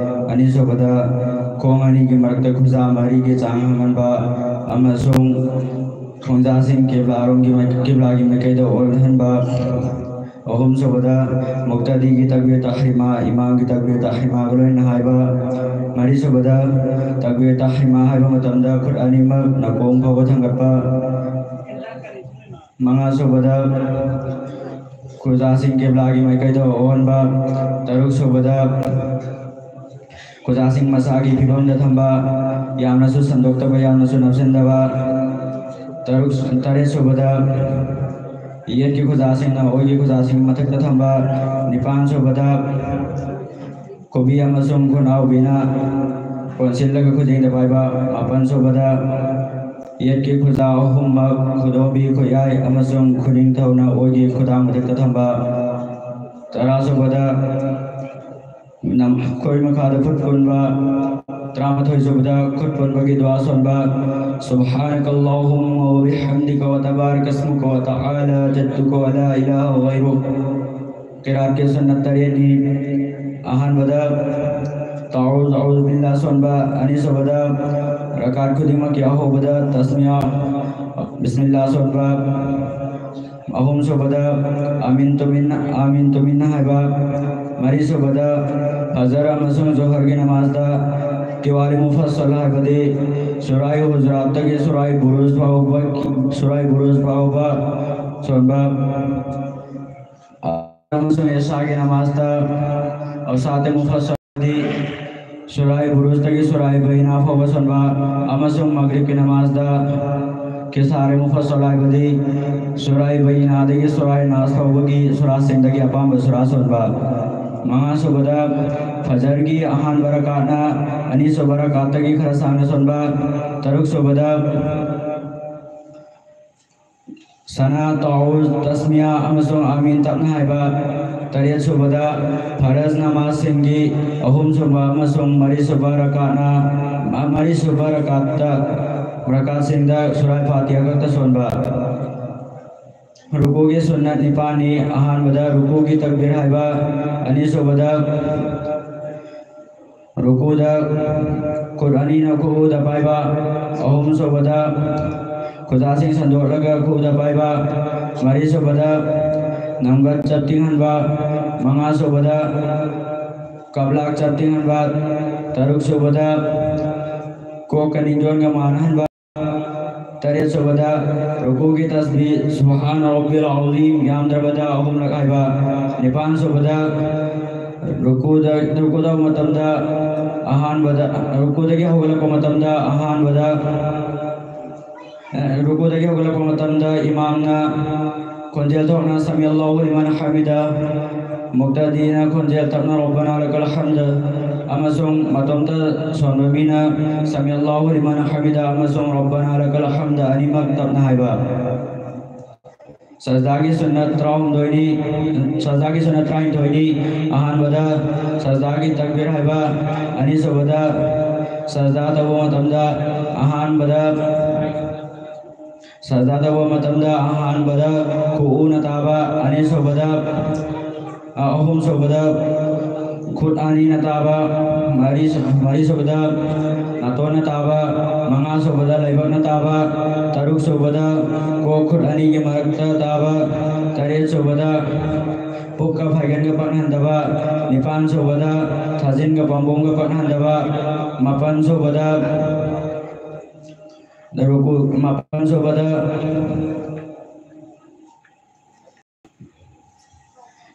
ꯑꯅꯤꯁꯨꯕꯗ ꯈꯣꯡ ꯑꯅꯤꯒꯤ ꯃꯔꯛꯇ ꯈꯨꯖꯥ ꯃꯔꯤꯒꯤ ꯆꯥꯡ ꯍꯥꯡꯍꯟꯕ ꯑꯃꯁꯨꯡ ꯈꯣꯡꯖꯥꯁꯤꯡ ꯀꯤꯕ꯭ꯂꯥꯔꯣꯝꯒꯤ ꯃꯥꯏ-, ꯀꯤꯕ꯭ꯂꯥꯒꯤ ꯃꯥꯏꯀꯩꯗ ꯑꯣꯜꯍꯟꯕ, ꯑꯍꯨꯝꯁꯨꯕꯗ ꯃꯨꯛꯇꯗꯤꯒꯤ ꯇꯛꯕꯤꯔ ꯇꯍ꯭ꯔꯤꯃꯥ, ꯏꯃꯥꯝꯒꯤ ꯇꯛꯕꯤꯔ ꯇꯍ꯭ꯔꯤꯃꯥꯒ ꯂꯣꯏꯅꯅ ꯍꯥꯏꯕ, ꯃꯔꯤꯁꯨꯕꯗ ꯇꯛꯕꯤꯔ ꯇꯍ꯭ꯔꯤꯃꯥ ꯍꯥꯏꯕ ꯃꯇꯝꯗ ꯈꯨꯠ ꯑꯅꯤꯃꯛ ꯅꯥꯀꯣꯡ ꯐꯥꯎꯕ ꯊꯥꯡꯒꯠꯄ, ꯃꯉꯥꯁꯨꯕꯗ ꯈꯨꯖꯥꯁꯤꯡ ꯀꯤꯕ꯭ꯂꯥꯒꯤ ꯃꯥꯏꯀꯩꯗ ꯑꯣꯟꯕ, ꯇꯔꯨꯛꯁꯨꯕꯗ ꯈꯨꯖꯥꯁꯤꯡ ꯃꯁꯥꯒꯤ ꯐꯤꯕꯝꯗ ꯊꯝꯕ, ꯌꯥꯝꯅꯁꯨ ꯁꯟꯗꯣꯛꯇꯕ, ꯌꯥꯝꯅꯁꯨ ꯅꯞꯁꯤꯟꯗꯕ, ꯇꯔꯨꯛ, ꯇꯔꯦꯠꯁꯨꯕꯗ ꯌꯦꯠꯀꯤ ꯈꯨꯖꯥꯁꯤꯡꯅ ꯑꯣꯏꯒꯤ ꯈꯨꯖꯥꯁꯤꯡ ꯃꯊꯛꯇ ꯊꯝꯕ, ꯅꯤꯄꯥꯟꯁꯨꯕꯗ ꯈꯨꯕꯤ ꯑꯃꯁꯨꯡ ꯈꯨꯅꯥꯎꯕꯤꯅ ꯀꯣꯟꯁꯤꯜꯂꯒ ꯈꯨꯖꯦꯡꯗ ꯄꯥꯏꯕ, ꯃꯥꯄꯟꯁꯨꯕꯗ ꯌꯦꯠꯀꯤ ꯈꯨꯖꯥ ꯑꯍꯨꯝꯃꯛ ꯈꯨꯗꯣꯝꯕꯤ, ꯈꯨꯌꯥꯏ ꯑꯃꯁꯨꯡ ꯈꯨꯅꯤꯡꯊꯧꯅ ꯑꯣꯏꯒꯤ ꯈꯨꯗꯥꯡ ꯃꯊꯛꯇ ꯊꯝꯕ, ꯇꯔꯥꯁꯨꯕꯗ ꯅꯝ-, ꯈꯣꯏ ꯃꯈꯥꯗ ꯈꯨꯠ ꯄꯨꯟꯕ, ꯇꯔꯥꯃꯥꯊꯣꯏꯁꯨꯕꯗ ꯈꯨꯠ ꯄꯨꯟꯕꯒꯤ ꯗꯨꯋꯥ ꯁꯣꯟꯕ, سبحانك اللهم وبحمدك وتبارك اسمك وتعالى جدك ولا إله غيرك꯫ ꯀꯤꯔꯥꯠꯀꯤ ꯁꯨꯟꯅꯠ ꯇꯔꯦꯠꯅꯤ꯫ ꯑꯍꯥꯟꯕꯗ ꯇꯥꯎꯖ ꯑꯎꯖ ꯕꯤꯜꯂꯥ ꯁꯣꯟꯕ, ꯑꯅꯤꯁꯨꯕꯗ ꯔꯀꯥꯠ ꯈꯨꯗꯤꯡꯃꯛꯀꯤ ꯑꯍꯧꯕꯗ ꯇꯁꯃꯤꯌꯥ ꯕꯤꯁꯃꯤꯜꯂꯥ ꯁꯣꯟꯕ, ꯑꯍꯨꯝꯁꯨꯕꯗ ꯑꯃꯤꯟ ꯇꯨꯃꯤꯟ, ꯑꯃꯤꯟ ꯇꯨꯃꯤꯟ ꯍꯥꯏꯕ, ꯃꯔꯤꯁꯨꯕꯗ ꯐꯖꯔ ꯑꯃꯁꯨꯡ ꯖꯣꯍꯔꯒꯤ ꯅꯃꯥꯖꯗ ꯇꯤꯋꯥꯂꯤ ꯃꯨꯐꯁꯁꯜ ꯍꯥꯏꯕꯗꯤ ꯁꯨꯔꯥꯏ ꯍꯨꯖꯨꯔꯥꯠꯇꯒꯤ ꯁꯨꯔꯥꯏ ꯕꯨꯔꯨꯖ ꯐꯥꯎꯕ, ꯁꯨꯔꯥꯏ ꯕꯨꯔꯨꯖ ꯐꯥꯎꯕ ꯁꯣꯟꯕ, ꯑꯃꯁꯨꯡ ꯏꯁꯥꯒꯤ ꯅꯃꯥꯖꯇ ꯑꯧꯁꯥꯇꯦ ꯃꯨꯐꯁꯁꯜꯗꯤ ꯁꯨꯔꯥꯏ ꯕꯨꯔꯨꯖꯇꯒꯤ ꯁꯨꯔꯥꯏ ꯕꯩꯅꯥ ꯐꯥꯎꯕ ꯁꯣꯟꯕ, ꯑꯃꯁꯨꯡ ꯃꯒ꯭ꯔꯤꯕꯀꯤ ꯅꯃꯥꯖꯇ ꯀꯤꯁꯥꯔꯦ ꯃꯨꯐꯁꯁꯜ ꯍꯥꯏꯕꯗꯤ ꯁꯨꯔꯥꯏ ꯕꯩꯅꯥꯗꯒꯤ ꯁꯨꯔꯥꯏ ꯅꯥꯁ ꯐꯥꯎꯕꯒꯤ ꯁꯨꯔꯥꯁꯤꯡꯗꯒꯤ ꯑꯄꯥꯝꯕ ꯁꯨꯔꯥ ꯁꯣꯟꯕ, ꯃꯉꯥꯁꯨꯕꯗ ꯐꯖꯔꯒꯤ ꯑꯍꯥꯟꯕ ꯔꯀꯥꯠꯅ ꯑꯅꯤꯁꯨꯕ ꯔꯀꯥꯠꯇꯒꯤ ꯈꯔ ꯁꯥꯡꯅ ꯁꯣꯟꯕ, ꯇꯔꯨꯛꯁꯨꯕꯗ ꯁꯅꯥ, ꯇꯥꯎ, ꯇꯁꯃꯤꯌꯥ ꯑꯃꯁꯨꯡ ꯑꯃꯤꯟ ꯇꯞꯅ ꯍꯥꯏꯕ꯫ ꯇꯔꯦꯠ ꯁꯨꯕꯗ ꯐꯔꯖ ꯅꯃꯥꯖꯁꯤꯡꯒꯤ ꯑꯍꯨꯝ ꯁꯨꯕ ꯑꯃꯁꯨꯡ ꯃꯔꯤ ꯁꯨꯕ ꯔꯀꯥꯠꯅ, ꯃꯔꯤ ꯁꯨꯕ ꯔꯀꯥꯠꯇ, ꯔꯀꯥꯠꯁꯤꯡꯗ ꯁꯨꯔꯥꯏ ꯐꯥꯇꯤꯍꯥ ꯈꯛꯇ ꯁꯣꯟꯕ꯫ ꯔꯨꯀꯨꯒꯤ ꯁꯨꯟꯅꯠ ꯅꯤꯄꯥꯟꯅꯤ꯫ ꯑꯍꯥꯟꯕꯗ ꯔꯨꯀꯨꯒꯤ ꯇꯛꯕꯤꯔ ꯍꯥꯏꯕ, ꯑꯅꯤꯁꯨꯕꯗ ꯔꯨꯀꯨꯗ ꯈꯨꯠ ꯑꯅꯤꯅ ꯈꯨꯎꯗ ꯄꯥꯏꯕ, ꯑꯍꯨꯝꯁꯨꯕꯗ ꯈꯨꯖꯥꯁꯤꯡ ꯁꯟꯗꯣꯛꯂꯒ ꯈꯨꯎꯗ ꯄꯥꯏꯕ, ꯃꯔꯤꯁꯨꯕꯗ ꯅꯝꯒꯠ ꯆꯞꯇꯤꯡꯍꯟꯕ, ꯃꯉꯥꯁꯨꯕꯗ ꯀꯞꯂꯥꯛ ꯆꯞꯇꯤꯡꯍꯟꯕ, ꯇꯔꯨꯛꯁꯨꯕꯗ ꯀꯣꯛꯀ ꯅꯤꯡꯖꯣꯟꯒ ꯃꯥꯟꯅꯍꯟꯕ, ꯇꯔꯦꯠ ꯁꯨꯕꯗ ꯔꯨꯀꯨꯒꯤ ꯇꯁꯕꯤ ꯁꯨꯕꯍꯥꯅ ꯔꯕꯤꯜ ꯑꯖꯤꯝ ꯌꯥꯝꯗ꯭ꯔꯕꯗ ꯑꯍꯨꯝꯂꯛ ꯍꯥꯏꯕ, ꯅꯤꯄꯥꯟ ꯁꯨꯕꯗ ꯔꯨꯀꯨꯗ, ꯔꯨꯀꯨꯗ ꯃꯇꯝꯗ ꯑꯍꯥꯟꯕꯗ, ꯔꯨꯀꯨꯗꯒꯤ ꯍꯧꯒꯠꯂꯛꯄ ꯃꯇꯝꯗ ꯑꯍꯥꯟꯕꯗ, ꯑꯦ, ꯔꯨꯀꯨꯗꯒꯤ ꯍꯧꯒꯠꯂꯛꯄ ꯃꯇꯝꯗ ꯏꯃꯥꯝꯅ ꯈꯣꯟꯖꯦꯜ ꯊꯣꯛꯅ ꯁꯃꯤ ꯑꯜꯂꯥꯍꯨ ꯂꯤꯃꯟ ꯍꯃꯤꯗ, ꯃꯨꯛꯇꯗꯤꯅ ꯈꯣꯟꯖꯦꯜ ꯇꯞꯅ ꯔꯕꯅ ꯂꯀꯜ ꯍꯝꯗ, ꯑꯃꯁꯨꯡ ꯃꯇꯣꯝꯇ ꯁꯣꯟꯕ ꯃꯤꯅ ꯁꯃꯤ ꯑꯜꯂꯥꯍꯨ ꯂꯤꯃꯟ ꯍꯃꯤꯗ ꯑꯃꯁꯨꯡ ꯔꯕꯅ ꯂꯀꯜ ꯍꯝꯗ ꯑꯅꯤꯃꯛ ꯇꯞꯅ ꯍꯥꯏꯕ꯫ ꯁꯖꯗꯥꯒꯤ ꯁꯨꯟꯅꯠ ꯇꯔꯥꯍꯨꯝꯗꯣꯏꯅꯤ, ꯁꯖꯗꯥꯒꯤ ꯁꯨꯟꯅꯠ ꯇꯔꯥꯅꯤꯊꯣꯏꯅꯤ꯫ ꯑꯍꯥꯟꯕꯗ ꯁꯖꯗꯥꯒꯤ ꯇꯛꯕꯤꯔ ꯍꯥꯏꯕ, ꯑꯅꯤꯁꯨꯕꯗ ꯁꯖꯗꯥ ꯇꯧꯕ ꯃꯇꯝꯗ ꯑꯍꯥꯟꯕꯗ ꯁꯖꯗꯥ ꯇꯧꯕ ꯃꯇꯝꯗ ꯑꯍꯥꯟꯕꯗ ꯈꯨꯎꯅ ꯇꯥꯕ, ꯑꯅꯤꯁꯨꯕꯗ, ꯑ, ꯑꯍꯨꯝꯁꯨꯕꯗ ꯈꯨꯠ ꯑꯅꯤꯅ ꯇꯥꯕ, ꯃꯔꯤ, ꯃꯔꯤꯁꯨꯕꯗ ꯅꯥꯇꯣꯟꯅ ꯇꯥꯕ, ꯃꯉꯥꯁꯨꯕꯗ ꯂꯩꯕꯛꯅ ꯇꯥꯕ, ꯇꯔꯨꯛꯁꯨꯕꯗ ꯀꯣꯛ ꯈꯨꯠ ꯑꯅꯤꯒꯤ ꯃꯔꯛꯇ ꯇꯥꯕ, ꯇꯔꯦꯠꯁꯨꯕꯗ ꯄꯨꯛꯀ ꯐꯥꯏꯒꯟꯒ ꯄꯛꯅꯍꯟꯗꯕ, ꯅꯤꯄꯥꯟꯁꯨꯕꯗ ꯊꯥꯖꯤꯟꯒ ꯄꯥꯝꯕꯣꯝꯒ ꯄꯛꯅꯍꯟꯗꯕ, ꯃꯥꯄꯟꯁꯨꯕꯗ ꯔꯨꯀꯨ, ꯃꯥꯄꯟꯁꯨꯕꯗ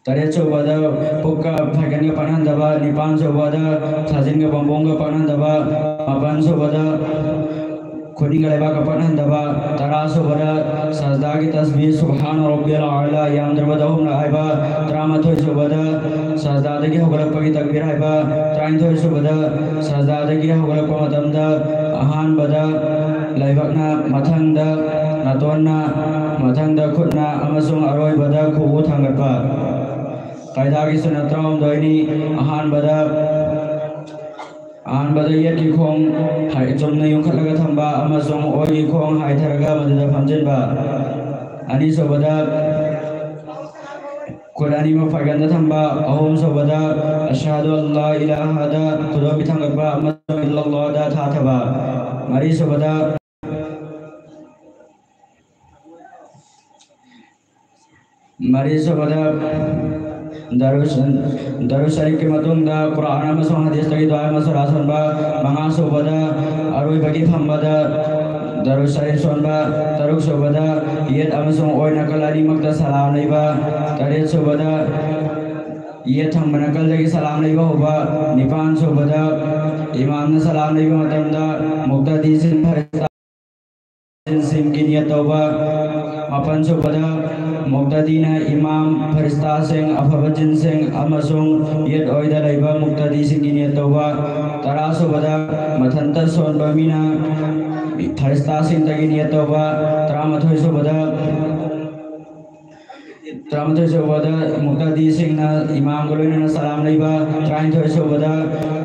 ꯇꯔꯦꯠꯁꯨꯕꯗ ꯄꯨꯛꯀ ꯐꯥꯏꯒꯟꯒ ꯄꯛꯅꯍꯟꯗꯕ, ꯅꯤꯄꯥꯟꯁꯨꯕꯗ ꯁꯥꯖꯤꯟꯒ ꯄꯥꯝꯕꯣꯝꯒ ꯄꯛꯅꯍꯟꯗꯕ, ꯃꯥꯄꯟꯁꯨꯕꯗ ꯈꯨꯅꯤꯡꯒ ꯂꯩꯕꯥꯛꯀ ꯄꯛꯅꯍꯟꯗꯕ, ꯇꯔꯥꯁꯨꯕꯗ ꯁꯖꯗꯥꯒꯤ ꯇꯁꯕꯤ ꯁꯨꯕꯍꯥꯅ ꯔꯕꯤꯌꯜ ꯑꯥꯂꯥ ꯌꯥꯝꯗ꯭ꯔꯕꯗ ꯑꯍꯨꯝꯂꯛ ꯍꯥꯏꯕ, ꯇꯔꯥꯃꯥꯊꯣꯏꯁꯨꯕꯗ ꯁꯖꯗꯥꯗꯒꯤ ꯍꯧꯒꯠꯂꯛꯄꯒꯤ ꯇꯛꯕꯤꯔ ꯍꯥꯏꯕ, ꯇꯔꯥꯅꯤꯊꯣꯏꯁꯨꯕꯗ ꯁꯖꯗꯥꯗꯒꯤ ꯍꯧꯒꯠꯂꯛꯄ ꯃꯇꯝꯗ ꯑꯍꯥꯟꯕꯗ ꯂꯥꯏꯕꯛꯅ, ꯃꯊꯪꯗ ꯅꯥꯇꯣꯟꯅ, ꯃꯊꯪꯗ ꯈꯨꯠꯅ ꯑꯃꯁꯨꯡ ꯑꯔꯣꯏꯕꯗ ꯈꯨꯎ ꯊꯥꯡꯒꯠꯄ꯫ ꯀꯥꯏꯗꯥꯒꯤ ꯁꯨꯅ ꯇꯔꯥꯍꯨꯝꯗꯣꯏꯅꯤ꯫ ꯑꯍꯥꯟꯕꯗ, ꯑꯍꯥꯟꯕꯗ ꯌꯦꯠꯀꯤ ꯈꯣꯡ ꯍꯥꯏ-, ꯆꯨꯝꯅ ꯌꯨꯡꯈꯠꯂꯒ ꯊꯝꯕ ꯑꯃꯁꯨꯡ ꯑꯣꯏꯒꯤ ꯈꯣꯡ ꯍꯥꯏꯊꯔꯒ ꯃꯗꯨꯗ ꯐꯝꯖꯤꯟꯕ꯫ ꯑꯅꯤꯁꯨꯕꯗ, ꯈꯨꯠ ꯑꯅꯤꯃꯛ ꯐꯥꯏꯒꯟꯗ ꯊꯝꯕ꯫ ꯑꯍꯨꯝꯁꯨꯕꯗ, "ꯑꯁꯍꯗꯨ ꯑꯜꯂꯥ ꯏꯂꯥꯍꯗ" ꯈꯨꯗꯣꯝꯕꯤ ꯊꯥꯡꯒꯠꯄ ꯑꯃꯁꯨꯡ "ꯏꯜꯂꯜꯂꯥꯍꯗ" ꯊꯥꯊꯕ꯫ ꯃꯔꯤꯁꯨꯕꯗ, ꯃꯔꯤꯁꯨꯕꯗ ꯗꯔꯨꯁ, ꯗꯔꯨꯁ ꯁꯔꯤꯐꯀꯤ ꯃꯇꯨꯡꯗ ꯀꯨꯔꯥꯟ ꯑꯃꯁꯨꯡ ꯍꯗꯤꯁꯇꯒꯤ ꯗꯨꯑꯥ ꯑꯃꯁꯨꯡ ꯁꯣꯟꯕ꯫ ꯃꯉꯥꯁꯨꯕꯗ, ꯑꯔꯣꯏꯕꯒꯤ ꯐꯝꯕꯗ ꯗꯔꯨꯁ ꯁꯔꯤꯐ ꯁꯣꯟꯕ꯫ ꯇꯔꯨꯛꯁꯨꯕꯗ, ꯌꯦꯠ ꯑꯃꯁꯨꯡ ꯑꯣꯏ ꯅꯥꯀꯜ ꯑꯅꯤꯃꯛꯇ ꯁꯂꯥꯝ ꯂꯩꯕ꯫ ꯇꯔꯦꯠꯁꯨꯕꯗ, ꯌꯦꯠ ꯊꯪꯕ ꯅꯥꯀꯜꯗꯒꯤ ꯁꯂꯥꯝ ꯂꯩꯕ ꯍꯧꯕ꯫ ꯅꯤꯄꯥꯟꯁꯨꯕꯗ, ꯏꯃꯥꯝꯅ ꯁꯂꯥꯝ ꯂꯩꯕ ꯃꯇꯝꯗ ꯃꯨꯛꯇꯗꯤꯁꯤꯡ ꯐꯔꯤꯁꯇꯥꯁꯤꯡꯒꯤ ꯅꯤꯌꯠ ꯇꯧꯕ꯫ ꯃꯥꯄꯟꯁꯨꯕꯗ, ꯃꯨꯛꯇꯗꯤꯅ ꯏꯃꯥꯝ, ꯐꯔꯤꯁꯇꯥꯁꯤꯡ, ꯑꯐꯕ ꯖꯤꯟꯁꯤꯡ ꯑꯃꯁꯨꯡ ꯌꯦꯠ ꯑꯣꯏꯗ ꯂꯩꯕ ꯃꯨꯛꯇꯗꯤꯁꯤꯡꯒꯤ ꯅꯤꯌꯠ ꯇꯧꯕ꯫ ꯇꯔꯥꯁꯨꯕꯗ, ꯃꯊꯟꯇ ꯁꯣꯟꯕ ꯃꯤꯅ ꯐꯔꯤꯁꯇꯥꯁꯤꯡꯗꯒꯤ ꯅꯤꯌꯠ ꯇꯧꯕ꯫ ꯇꯔꯥꯃꯥꯊꯣꯏꯁꯨꯕꯗ, ꯇꯔꯥꯃꯥꯊꯣꯏꯁꯨꯕꯗ ꯃꯨꯛꯇꯗꯤꯁꯤꯡꯅ ꯏꯃꯥꯝꯒ ꯂꯣꯏꯅꯅ ꯁꯂꯥꯝ ꯂꯩꯕ꯫ ꯇꯔꯥꯅꯤꯊꯣꯏꯁꯨꯕꯗ,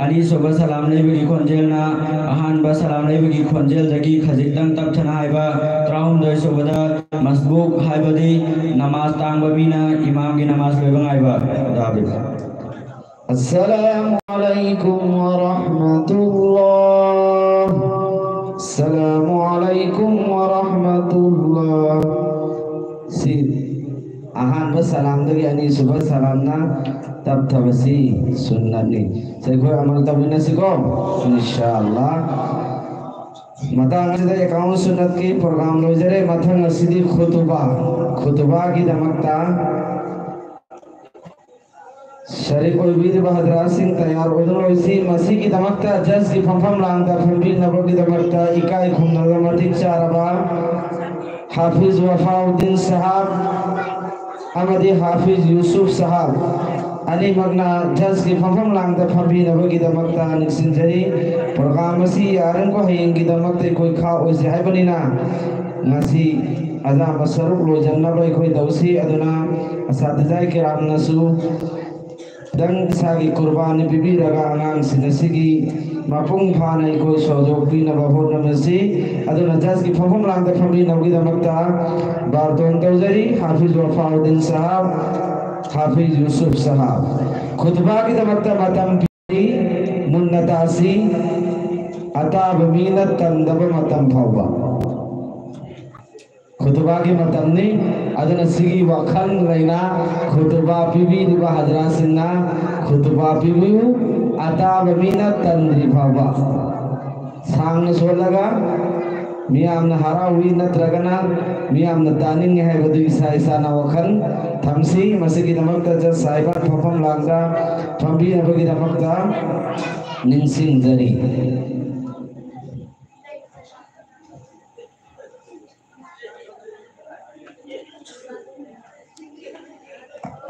ꯑꯅꯤꯁꯨꯕ ꯁꯂꯥꯝ ꯂꯩꯕꯒꯤ ꯈꯣꯟꯖꯦꯜꯅ ꯑꯍꯥꯟꯕ ꯁꯂꯥꯝ ꯂꯩꯕꯒꯤ ꯈꯣꯟꯖꯦꯜꯗꯒꯤ ꯈꯖꯤꯛꯇꯪ ꯇꯞꯊꯅ ꯍꯥꯏꯕ꯫ ꯇꯔꯥꯍꯨꯝꯗꯣꯏꯁꯨꯕꯗ ꯃꯁꯕꯨꯛ, ꯍꯥꯏꯕꯗꯤ ꯅꯃꯥꯖ ꯇꯥꯡꯕ ꯃꯤꯅ ꯏꯃꯥꯝꯒꯤ ꯅꯃꯥꯖ ꯂꯣꯏꯕ ꯉꯥꯏꯕ꯫ ꯈꯨꯗꯥ ꯍꯥꯐꯤꯖ꯫ السلام عليكم ورحمة الله. السلام عليكم ورحمة الله. ꯁꯤ ꯑꯍꯥꯟꯕ ꯁꯂꯥꯝꯗꯒꯤ ꯑꯅꯤꯁꯨꯕ ꯁꯂꯥꯝꯅ ꯇꯞꯊꯕꯁꯤ ꯁꯨꯟꯅꯠꯅꯤ꯫ ꯁꯤ ꯑꯩꯈꯣꯏ ꯑꯃꯜ ꯇꯧꯃꯤꯟꯅꯁꯤꯀꯣ, ꯏꯟꯁꯥ ꯑꯜꯂꯥ꯫ ꯃꯇꯥꯡ ꯑꯁꯤꯗ ꯑꯦꯀꯥꯎꯟ ꯁꯨꯟꯅꯠꯀꯤ ꯄ꯭ꯔꯣꯒ꯭ꯔꯥꯝ ꯂꯣꯏꯖꯔꯦ꯫ ꯃꯊꯪ ꯑꯁꯤꯗꯤ ꯈꯨꯇꯨꯕꯥ, ꯈꯨꯇꯨꯕꯥꯒꯤꯗꯃꯛꯇ ꯁꯔꯤꯛ ꯑꯣꯏꯕꯤꯔꯤꯕ ꯍꯖꯔꯥꯠꯁꯤꯡ ꯇꯌꯥꯔ ꯑꯣꯏꯗꯨꯅ ꯂꯩꯁꯤ꯫ ꯃꯁꯤꯒꯤꯗꯃꯛꯇ ꯖꯁꯀꯤ ꯐꯝꯐꯝ ꯂꯥꯡꯗ ꯐꯝꯕꯤꯅꯕꯒꯤꯗꯃꯛꯇ ꯏꯀꯥꯏ ꯈꯨꯝꯅꯕ ꯃꯇꯤꯛ ꯆꯥꯔꯕ ꯍꯥꯐꯤꯖ ꯋꯐꯥꯎꯗꯤꯟ ꯁꯍꯥꯕ ꯑꯃꯗꯤ ꯍꯥꯐꯤꯖ ꯌꯨꯁꯨꯐ ꯁꯍꯥꯕ ꯑꯅꯤꯃꯛꯅ ꯖꯁꯀꯤ ꯐꯝꯐꯝ ꯂꯥꯡꯗ ꯐꯝꯕꯤꯅꯕꯒꯤꯗꯃꯛꯇ ꯅꯤꯡꯁꯤꯡꯖꯔꯤ꯫ ꯄ꯭ꯔꯣꯒ꯭ꯔꯥꯝ ꯑꯁꯤ ꯌꯥꯔꯤꯕꯃꯈꯩ ꯍꯌꯦꯡꯒꯤꯗꯃꯛꯇ ꯑꯩꯈꯣꯏ ꯈꯥꯛꯑꯣꯏꯁꯦ ꯍꯥꯏꯕꯅꯤꯅ, ꯉꯁꯤ ꯑꯌꯥꯝꯕ ꯁꯔꯨꯛ ꯂꯣꯏꯁꯤꯟꯅꯕ ꯑꯩꯈꯣꯏ ꯇꯧꯁꯤ꯫ ꯑꯗꯨꯅ ꯑꯁꯥꯇꯤꯖꯥꯏ ꯀꯤꯔꯥꯝꯅꯁꯨ ꯈꯤꯇꯪ ꯏꯁꯥꯒꯤ ꯀꯨꯔꯕꯥꯅꯤ ꯄꯤꯕꯤꯔꯒ ꯑꯉꯥꯡꯁꯤꯡ ꯑꯁꯤꯒꯤ ꯃꯄꯨꯡ ꯐꯥꯅ ꯑꯩꯈꯣꯏ ꯁꯧꯗꯣꯛꯄꯤꯅꯕ ꯍꯣꯠꯅꯃꯤꯟꯅꯁꯤ꯫ ꯑꯗꯨꯅ ꯖꯁꯀꯤ ꯐꯝꯐꯝ ꯂꯥꯡꯗ ꯐꯝꯕꯤꯅꯕꯒꯤꯗꯃꯛꯇ ꯕꯥꯔꯇꯣꯟ ꯇꯧꯖꯔꯤ ꯍꯥꯐꯤꯖ ꯋꯐꯥꯎꯗꯤꯟ ꯁꯍꯥꯕ, ꯍꯥꯐꯤꯖ ꯌꯨꯁꯨꯐ ꯁꯍꯥꯕ꯫ ꯈꯨꯇꯨꯕꯥꯒꯤꯗꯃꯛꯇ ꯃꯇꯝ ꯄꯤꯔꯤ꯫ ꯃꯨꯟꯅ ꯇꯥꯁꯤ꯫ ꯑꯇꯥꯕ ꯃꯤꯅ ꯇꯟꯗꯕ ꯃꯇꯝ ꯐꯥꯎꯕ꯫ ꯈꯨꯇꯨꯕꯥꯒꯤ ꯃꯇꯝꯅꯤ꯫ ꯑꯗꯨꯅ ꯁꯤꯒꯤ ꯋꯥꯈꯜ ꯂꯩꯅ ꯈꯨꯇꯨꯕꯥ ꯄꯤꯕꯤꯔꯤꯕ ꯍꯖꯔꯥꯠꯁꯤꯡꯅ ꯈꯨꯇꯨꯕꯥ ꯄꯤꯕꯤꯌꯨ, ꯑꯇꯥꯕ ꯃꯤꯅ ꯇꯟꯗ꯭ꯔꯤ ꯐꯥꯎꯕ꯫ ꯁꯥꯡꯅ ꯁꯣꯜꯂꯒ ꯃꯤꯌꯥꯝꯅ ꯍꯔꯥꯎꯏ ꯅꯠꯇ꯭ꯔꯒꯅ ꯃꯤꯌꯥꯝꯅ ꯇꯥꯅꯤꯡꯉꯤ ꯍꯥꯏꯕꯗꯨ ꯏꯁꯥ ꯏꯁꯥꯅ ꯋꯥꯈꯜ ꯊꯝꯁꯤ꯫ ꯃꯁꯤꯒꯤꯗꯃꯛꯇ ꯖꯁ ꯁꯥꯍꯤꯕ ꯐꯝꯐꯝ ꯂꯥꯡꯗ ꯐꯝꯕꯤꯅꯕꯒꯤꯗꯃꯛꯇ ꯅꯤꯡꯁꯤꯡꯖꯔꯤ꯫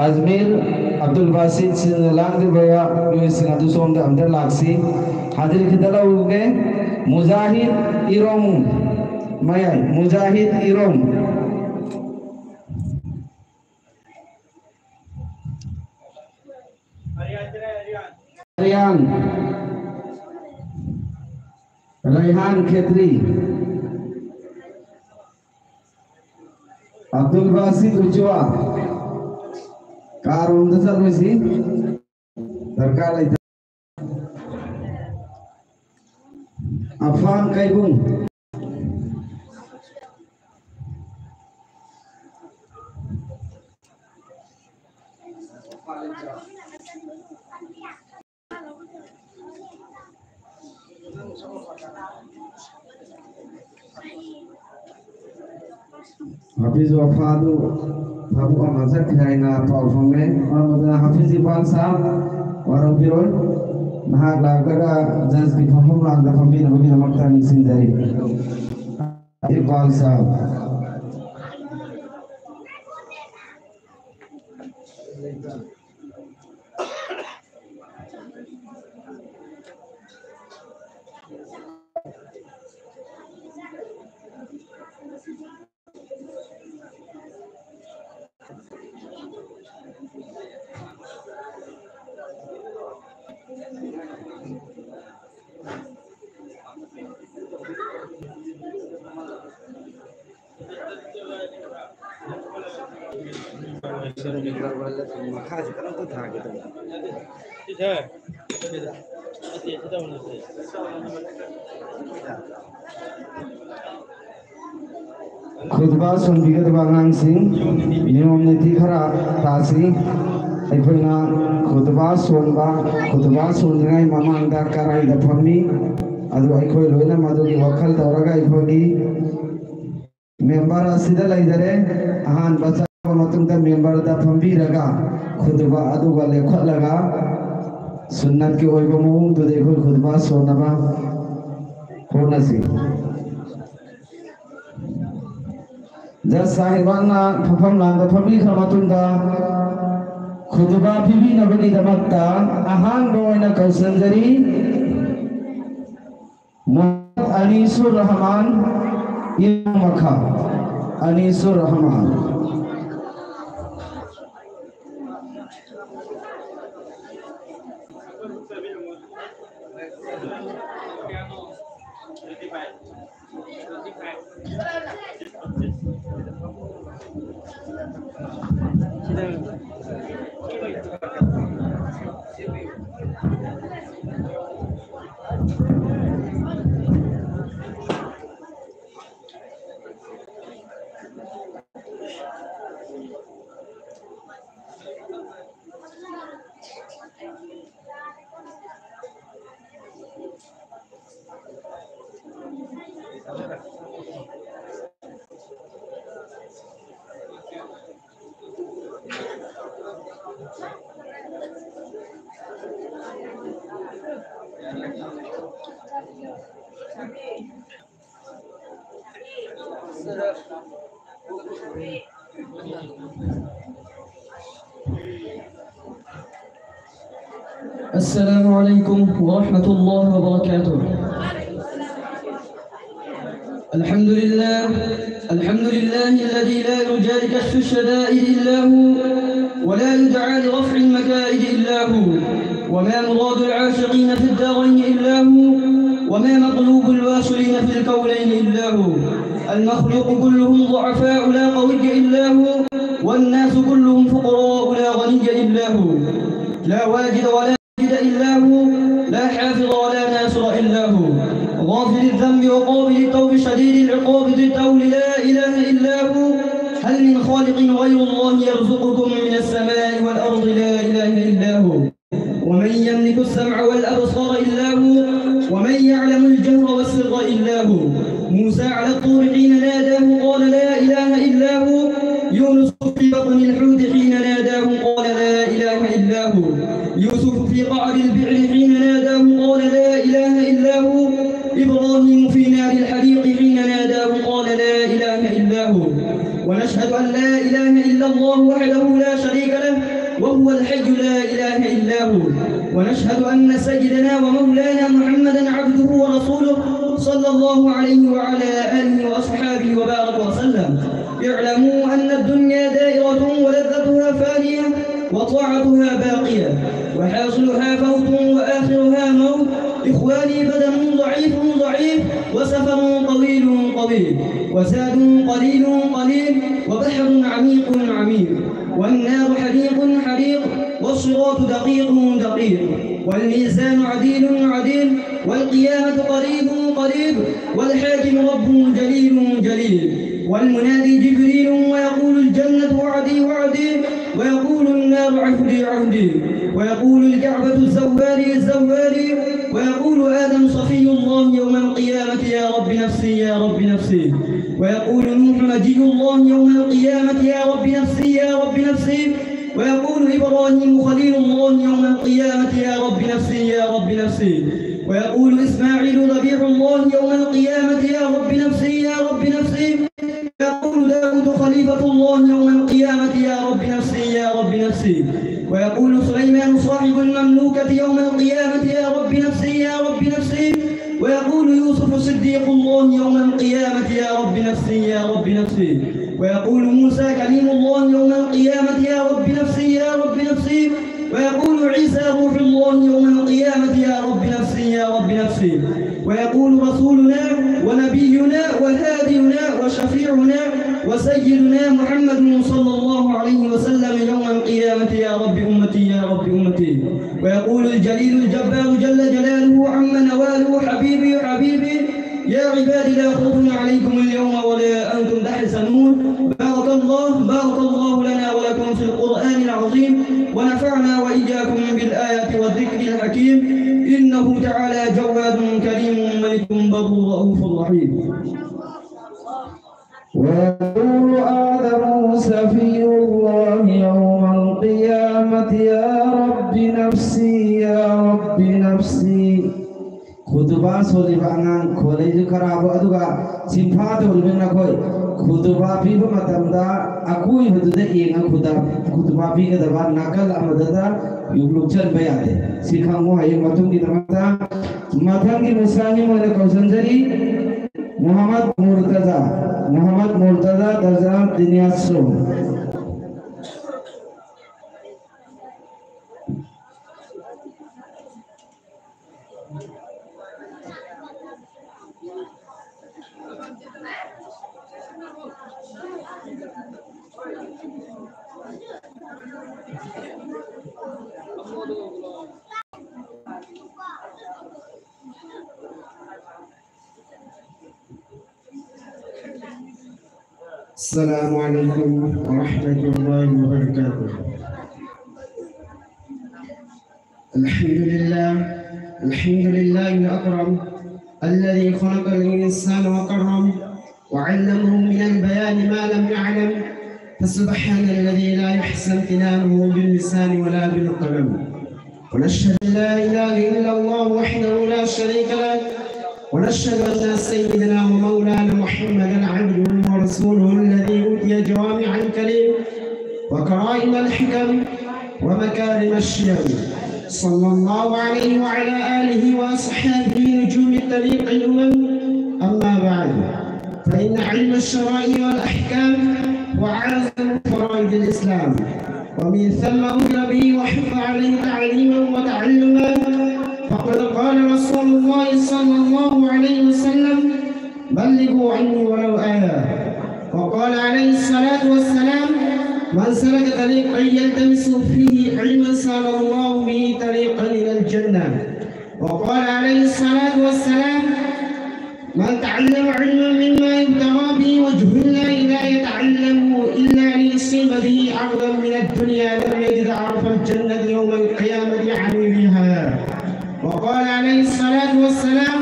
ꯑꯖꯃꯤꯔ, ꯑꯕꯗꯨꯜ ꯕꯥꯁꯤꯠ ꯁꯤꯅ ꯂꯥꯡꯂꯤꯕ ꯃꯤꯑꯣꯏꯁꯤꯡ ꯑꯗꯨ ꯁꯣꯝꯗ ꯑꯝꯇ ꯂꯥꯛꯁꯤ꯫ ꯍꯥꯖꯤꯔ ꯈꯤꯇ ꯂꯧꯒꯦ꯫ ꯃꯨꯖꯥꯍꯤꯗ ꯏꯔꯣꯝ, ꯃꯌꯥꯏ, ꯃꯨꯖꯥꯍꯤꯗ ꯏꯔꯣꯝ꯫ ꯑꯔꯤꯌꯥꯟ, ꯔꯩꯍꯥꯟ ꯈꯦꯇ꯭ꯔꯤ, ꯑꯕꯗꯨꯜ ꯕꯥꯁꯤꯠ ꯎꯆꯨꯋꯥ, ꯀꯥꯔꯣꯝꯗ ꯆꯠꯂꯣꯏꯁꯤ, ꯗꯔꯀꯥꯔ ꯂꯩꯇꯦ꯫ ꯑꯐꯥꯟ ꯀꯩꯕꯨꯡ꯫ ꯍꯥꯐꯤꯖ ꯋꯐꯥꯗꯨ ꯊꯕꯛ ꯑꯃ ꯆꯠꯈ꯭ꯔꯦ ꯍꯥꯏꯅ ꯄꯥꯎ ꯐꯪꯂꯦ꯫ ꯃꯔꯝ ꯑꯗꯨꯅ ꯍꯥꯐꯤꯖ ꯏꯛꯕꯥꯜ ꯁꯥꯍꯕ ꯋꯥꯔꯧꯕꯤꯔꯣꯏ, ꯅꯍꯥꯛ ꯂꯥꯛꯂꯒ ꯖꯁꯀꯤ ꯐꯝꯐꯝ ꯂꯥꯡꯗ ꯐꯝꯕꯤꯅꯕꯒꯤꯗꯃꯛꯇ ꯅꯤꯡꯁꯤꯡꯖꯔꯤ꯫ ꯏꯛꯕꯥꯜ ꯁꯥꯍꯕ꯫ ꯁꯤꯗ ꯃꯤꯡ ꯂꯧꯕ ꯍꯜꯂꯛꯄ ꯃꯈꯥꯁꯦ ꯀꯔꯝꯇ ꯊꯥꯒꯦ ꯇꯧꯕ꯫ ꯁꯤ ꯁꯥꯔ, ꯁꯤꯗ, ꯅꯠꯇꯦ, ꯁꯤꯗ ꯑꯣꯏꯅ ꯁꯦ꯫ ꯈꯨꯗꯨꯕꯥ ꯁꯣꯟꯕꯤꯒꯗꯕ ꯑꯉꯥꯡꯁꯤꯡ, ꯅꯤꯌꯣꯝ ꯅꯤꯇꯤ ꯈꯔ ꯇꯥꯁꯤ꯫ ꯑꯩꯈꯣꯏꯅ ꯈꯨꯗꯨꯕꯥ ꯁꯣꯟꯕ, ꯈꯨꯗꯨꯕꯥ ꯁꯣꯟꯗ꯭ꯔꯤꯉꯩ ꯃꯃꯥꯡꯗ ꯀꯔꯥꯏꯗ ꯐꯝꯃꯤ? ꯑꯗꯨ ꯑꯩꯈꯣꯏ ꯂꯣꯏꯅ ꯃꯗꯨꯒꯤ ꯋꯥꯈꯜ ꯇꯧꯔꯒ ꯑꯩꯈꯣꯏꯒꯤ ꯃꯦꯝꯕꯔ ꯑꯁꯤꯗ ꯂꯩꯖꯔꯦ꯫ ꯑꯍꯥꯟꯕ ꯆꯪꯕ ꯃꯇꯨꯡꯗ ꯃꯦꯝꯕꯔꯗ ꯐꯝꯕꯤꯔꯒ ꯈꯨꯗꯨꯕꯥ ꯑꯗꯨꯒ ꯂꯦꯞꯈꯠꯂꯒ ꯁꯨꯟꯅꯠꯀꯤ ꯑꯣꯏꯕ ꯃꯑꯣꯡꯗꯨꯗ ꯑꯩꯈꯣꯏ ꯈꯨꯗꯨꯕꯥ ꯁꯣꯟꯅꯕ ꯍꯣꯠꯅꯁꯤ꯫ ꯖꯁ ꯁꯥꯍꯤꯕꯥꯟꯅ ꯐꯝꯐꯝ ꯂꯥꯡꯗ ꯐꯝꯕꯤꯈ꯭ꯔ ꯃꯇꯨꯡꯗ ꯈꯨꯗꯨꯕꯥ ꯄꯤꯕꯤꯅꯕꯒꯤꯗꯃꯛꯇ ꯑꯍꯥꯟꯕ ꯑꯣꯏꯅ ꯀꯧꯁꯤꯟꯖꯔꯤ꯫ ꯃꯨꯍꯝꯃꯗ ꯑꯅꯤꯁꯨꯔ ꯔꯍꯃꯥꯟ ꯏꯃꯥꯝ ꯃꯈꯥ꯫ ꯑꯅꯤꯁꯨꯔ ꯔꯍꯃꯥꯟ꯫ السلام عليكم ورحمة الله وبركاته. الحمد لله، الحمد لله الذي لا يرجى لكشف الشدائد إلا هو، ولا يدعى لرفع المكائد إلا هو، وما مراد العاشقين في الدارين إلا هو، وما مطلوب الواصلين في الكونين إلا هو. المخلوق كلهم ضعفاء لا قوي إلا هو، والناس كلهم فقراء لا غني إلا هو، لا واجد ولا ملجأ إلا هو، لا حافظ ولا ناصر إلا هو، غافر الذنب وقابل التوب شديد العقاب ذي الطول لا إله إلا هو، هل من خالق غير الله يرزقكم من السماء والأرض لا إله إلا هو، ومن يملك السمع والأبصار إلا هو، ومن يعلم الجهر والسر إلا هو، موسى على الطور حين ناداه قال لا إله إلا هو، يونس في بطن الحوت حين ناداه قال لا إله إلا هو، يوسف في قعر البئر حين ناداه قال لا إله إلا هو، إبراهيم في نار الحريق حين ناداه قال لا إله إلا هو، ونشهد أن لا إله إلا الله وحده لا شريك له، وهو الحي لا إله إلا هو، ونشهد أن سيدنا ومولانا محمدا عبده ورسوله، صلى الله عليه وعلى آله وأصحابه وبارك وسلم. اعلموا أن الدنيا دائرة ولذتها فانية وطاعتها باقية، وحاصلها فوت وآخرها موت. إخواني، بدن ضعيف ضعيف، وسفر طويل طويل، وزاد قليل قليل، وبحر عميق عميق، والنار حريق حريق، والصراط دقيق دقيق، والميزان عديل عديل، والقيامة قريب قريب، والحاكم رب جليل جليل، والمنادي جبريل ويقول الجنة وعدي وعدي، ويقول النار عهدي عهدي، ويقول الكعبة زواري زواري، ويقول آدم صفي الله يوم القيامة يا رب نفسي يا رب نفسي، ويقول نوح نجي الله يوم القيامة يا رب نفسي يا رب نفسي، ويقول إبراهيم خليل الله يوم القيامة يا رب نفسي يا رب نفسي، ويقول إسماعيل ذبيح الله يوم القيامة يا رب نفسي يا رب نفسي، ويقول داود خليفة الله يوم القيامة يا رب نفسي يا رب نفسي، ويقول سليمان صاحب المملوكة يوم القيامة يا رب نفسي يا رب نفسي، ويقول يوسف صديق الله يوم القيامة يا رب نفسي يا رب نفسي، ويقول موسى كليم الله يوم القيامة يا رب نفسي يا رب نفسي، ويقول عيسى روح الله يوم القيامة يا رب نفسي يا رب نفسي، ويقول رسولنا ونبينا وهادينا وشفيعنا وسيدنا محمد صلى الله عليه وسلم يوم القيامة: يا رب أمتي، يا رب أمتي. ويقول الجليل الجبار جل جلاله عم نواله: حبيبي، حبيبي، يا عبادي، لا خوف عليكم اليوم ولا أنتم تحزنون. بارك الله، بارك الله لنا ولكم في القرآن العظيم، ونفعنا وإياكم بالآيات والذكر الحكيم، إنه تعالى جواد كريم ملك بر رؤوف رحيم. ويقول آدم سفيه الله يوم القيامة: يا رب نفسي، يا رب نفسي. ꯈꯨꯗꯨꯕꯥ ꯁꯣꯜꯂꯤꯕ ꯑꯉꯥꯡ ꯈꯣꯂꯩꯁꯨ ꯈꯔ ꯍꯥꯞꯄꯣ, ꯑꯗꯨꯒ ꯁꯤꯟꯐꯥ ꯇꯧꯔꯤꯕ ꯅꯈꯣꯏ ꯈꯨꯗꯨꯕꯥ ꯄꯤꯕ ꯃꯇꯝꯗ ꯑꯀꯣꯏꯕꯗꯨꯗ ꯌꯦꯡꯉ ꯈꯨꯗꯥ-, ꯈꯨꯗꯨꯕꯥ ꯄꯤꯒꯗꯕ, ꯅꯥꯀꯜ ꯑꯃꯗꯗ ꯌꯨ ꯂꯨꯞꯁꯟꯕ ꯌꯥꯗꯦ꯫ ꯁꯤ ꯈꯪꯉꯨ, ꯍꯌꯦꯡ ꯃꯇꯨꯡꯒꯤꯗꯃꯛꯇ꯫ ꯃꯊꯪꯒꯤ ꯃꯨꯁꯥꯅꯤ ꯑꯣꯏꯅ ꯀꯧꯁꯤꯟꯖꯔꯤ ꯃꯨꯍꯝꯃꯗ ꯃꯨꯔꯇꯖꯥ, ꯃꯨꯍꯝꯃꯗ Murtaza ꯇꯖꯥ ꯗꯤꯅꯤꯌꯥꯁꯣ꯫ السلام عليكم ورحمة الله وبركاته. الحمد لله، الحمد لله الأكرم الذي خلق الإنسان وكرم وعلمه من البيان ما لم يعلم، فسبحان الذي لا يحصى امتنانه باللسان ولا بالقلم. ونشهد أن لا إله إلا الله وحده لا شريك له، ونشهد أن سيدنا ومولانا محمدا عبده ورسوله الذي أوتي جوامع الكلم وكرائم الحكم ومكارم الشيم، صلى الله عليه وعلى آله وأصحابه نجوم طريق الأمم. أما بعد، فإن علم الشرائع والأحكام هو أعظم فرائض الإسلام، ومن ثم أمر به وحث عليه تعليما وتعلما. فقد قال رسول الله صلى الله عليه وسلم: بلغوا عني ولو آية. وقال قال عليه الصلاة والسلام: من سلك طريقا يلتمس فيه علما سهل الله به طريقا إلى الجنة. وقال عليه الصلاة والسلام: من تعلم علما مما يبتغى به وجه الله لا يتعلمه إلا ليصيب به عرضا من الدنيا لم يجد عرف الجنة يوم القيامة عن ريحها. وقال عليه الصلاة والسلام: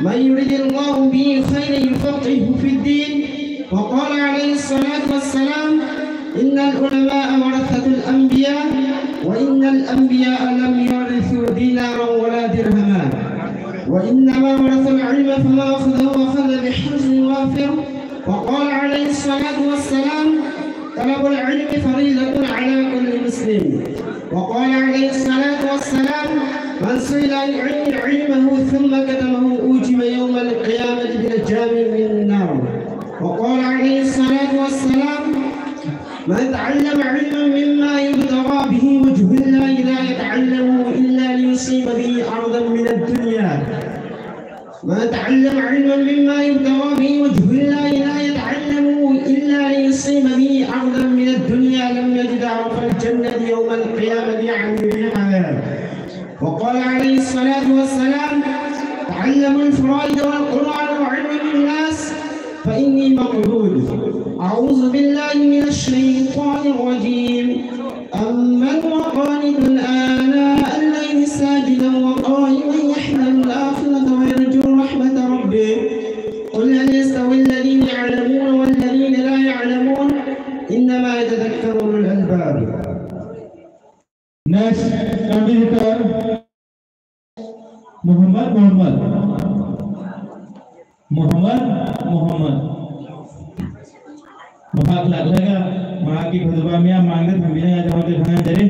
من يرد الله به خيرا يفقهه في الدين. وقال عليه الصلاة والسلام: إن العلماء ورثة الأنبياء، وإن الأنبياء لم يورثوا دينارا ولا درهما، وإنما ورثوا العلم فمن أخذه أخذ بحظ وافر. وقال عليه الصلاة والسلام: طلب العلم فريضة على كل مسلم. وقال عليه الصلاة والسلام: من سئل عن علم علمه ثم كتمه أوجب يوم القيامة بلجام من النار. وقال عليه الصلاة والسلام: من تعلم علما مما يبتغى به وجه الله لا يتعلمه إلا ليصيب به عرضا من الدنيا. من تعلم علما مما يبتغى به وجه الله لا يتعلمه إلا ليصيب به عرضا من الدنيا لم يجد عرف الجنة يوم القيامة عن ريحها. وقال عليه الصلاة والسلام: تعلموا الفرائض والقرآن وعلموا الناس فإني مقبول. أعوذ بالله من الشيطان الرجيم. أمن هو قانت آناء الليل ساجدا وقائما يحذر الآخرة ويرجو رحمة ربه. قل هل يستوي الذين يعلمون والذين لا يعلمون إنما يتذكر أولو الألباب. Next, compositor Muhammad Muhammad. Muhammad Muhammad. ꯃꯍꯥꯛ ꯂꯥꯛꯂꯒ ꯃꯍꯥꯛꯀꯤ ꯐꯖꯕ ꯃꯤꯌꯥꯝ ꯃꯥꯡꯗ ꯊꯝꯕꯤꯅꯉꯥꯏꯗꯃꯛꯇ ꯈꯪꯍꯟꯖꯔꯤ꯫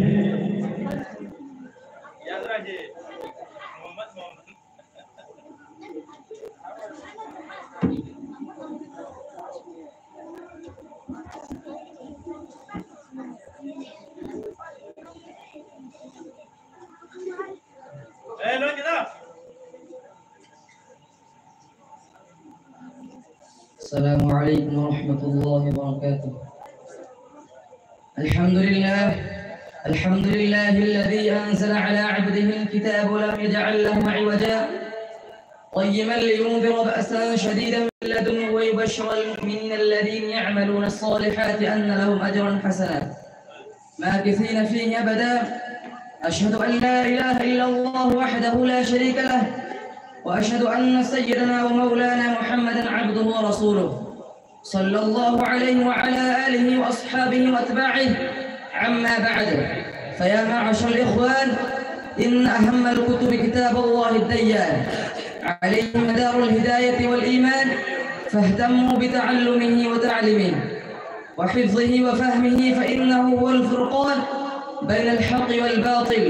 السلام عليكم ورحمة الله وبركاته. الحمد لله. الحمد لله الذي أنزل على عبده الكتاب ولم يجعل له عوجا، قيما لينذر بأسا شديدا من لدنه ويبشر المؤمنين الذين يعملون الصالحات أن لهم أجرا حسنا ماكثين فيه أبدا. أشهد أن لا إله إلا الله وحده لا شريك له، وأشهد أن سيدنا ومولانا محمدا عبده ورسوله، صلى الله عليه وعلى آله وأصحابه وأتباعه. عما بعد، فيا معشر الإخوان، إن أهم الكتب كتاب الله الديان، عليه مدار الهداية والإيمان، فاهتموا بتعلمه وتعليمه وحفظه وفهمه، فإنه هو الفرقان بين الحق والباطل.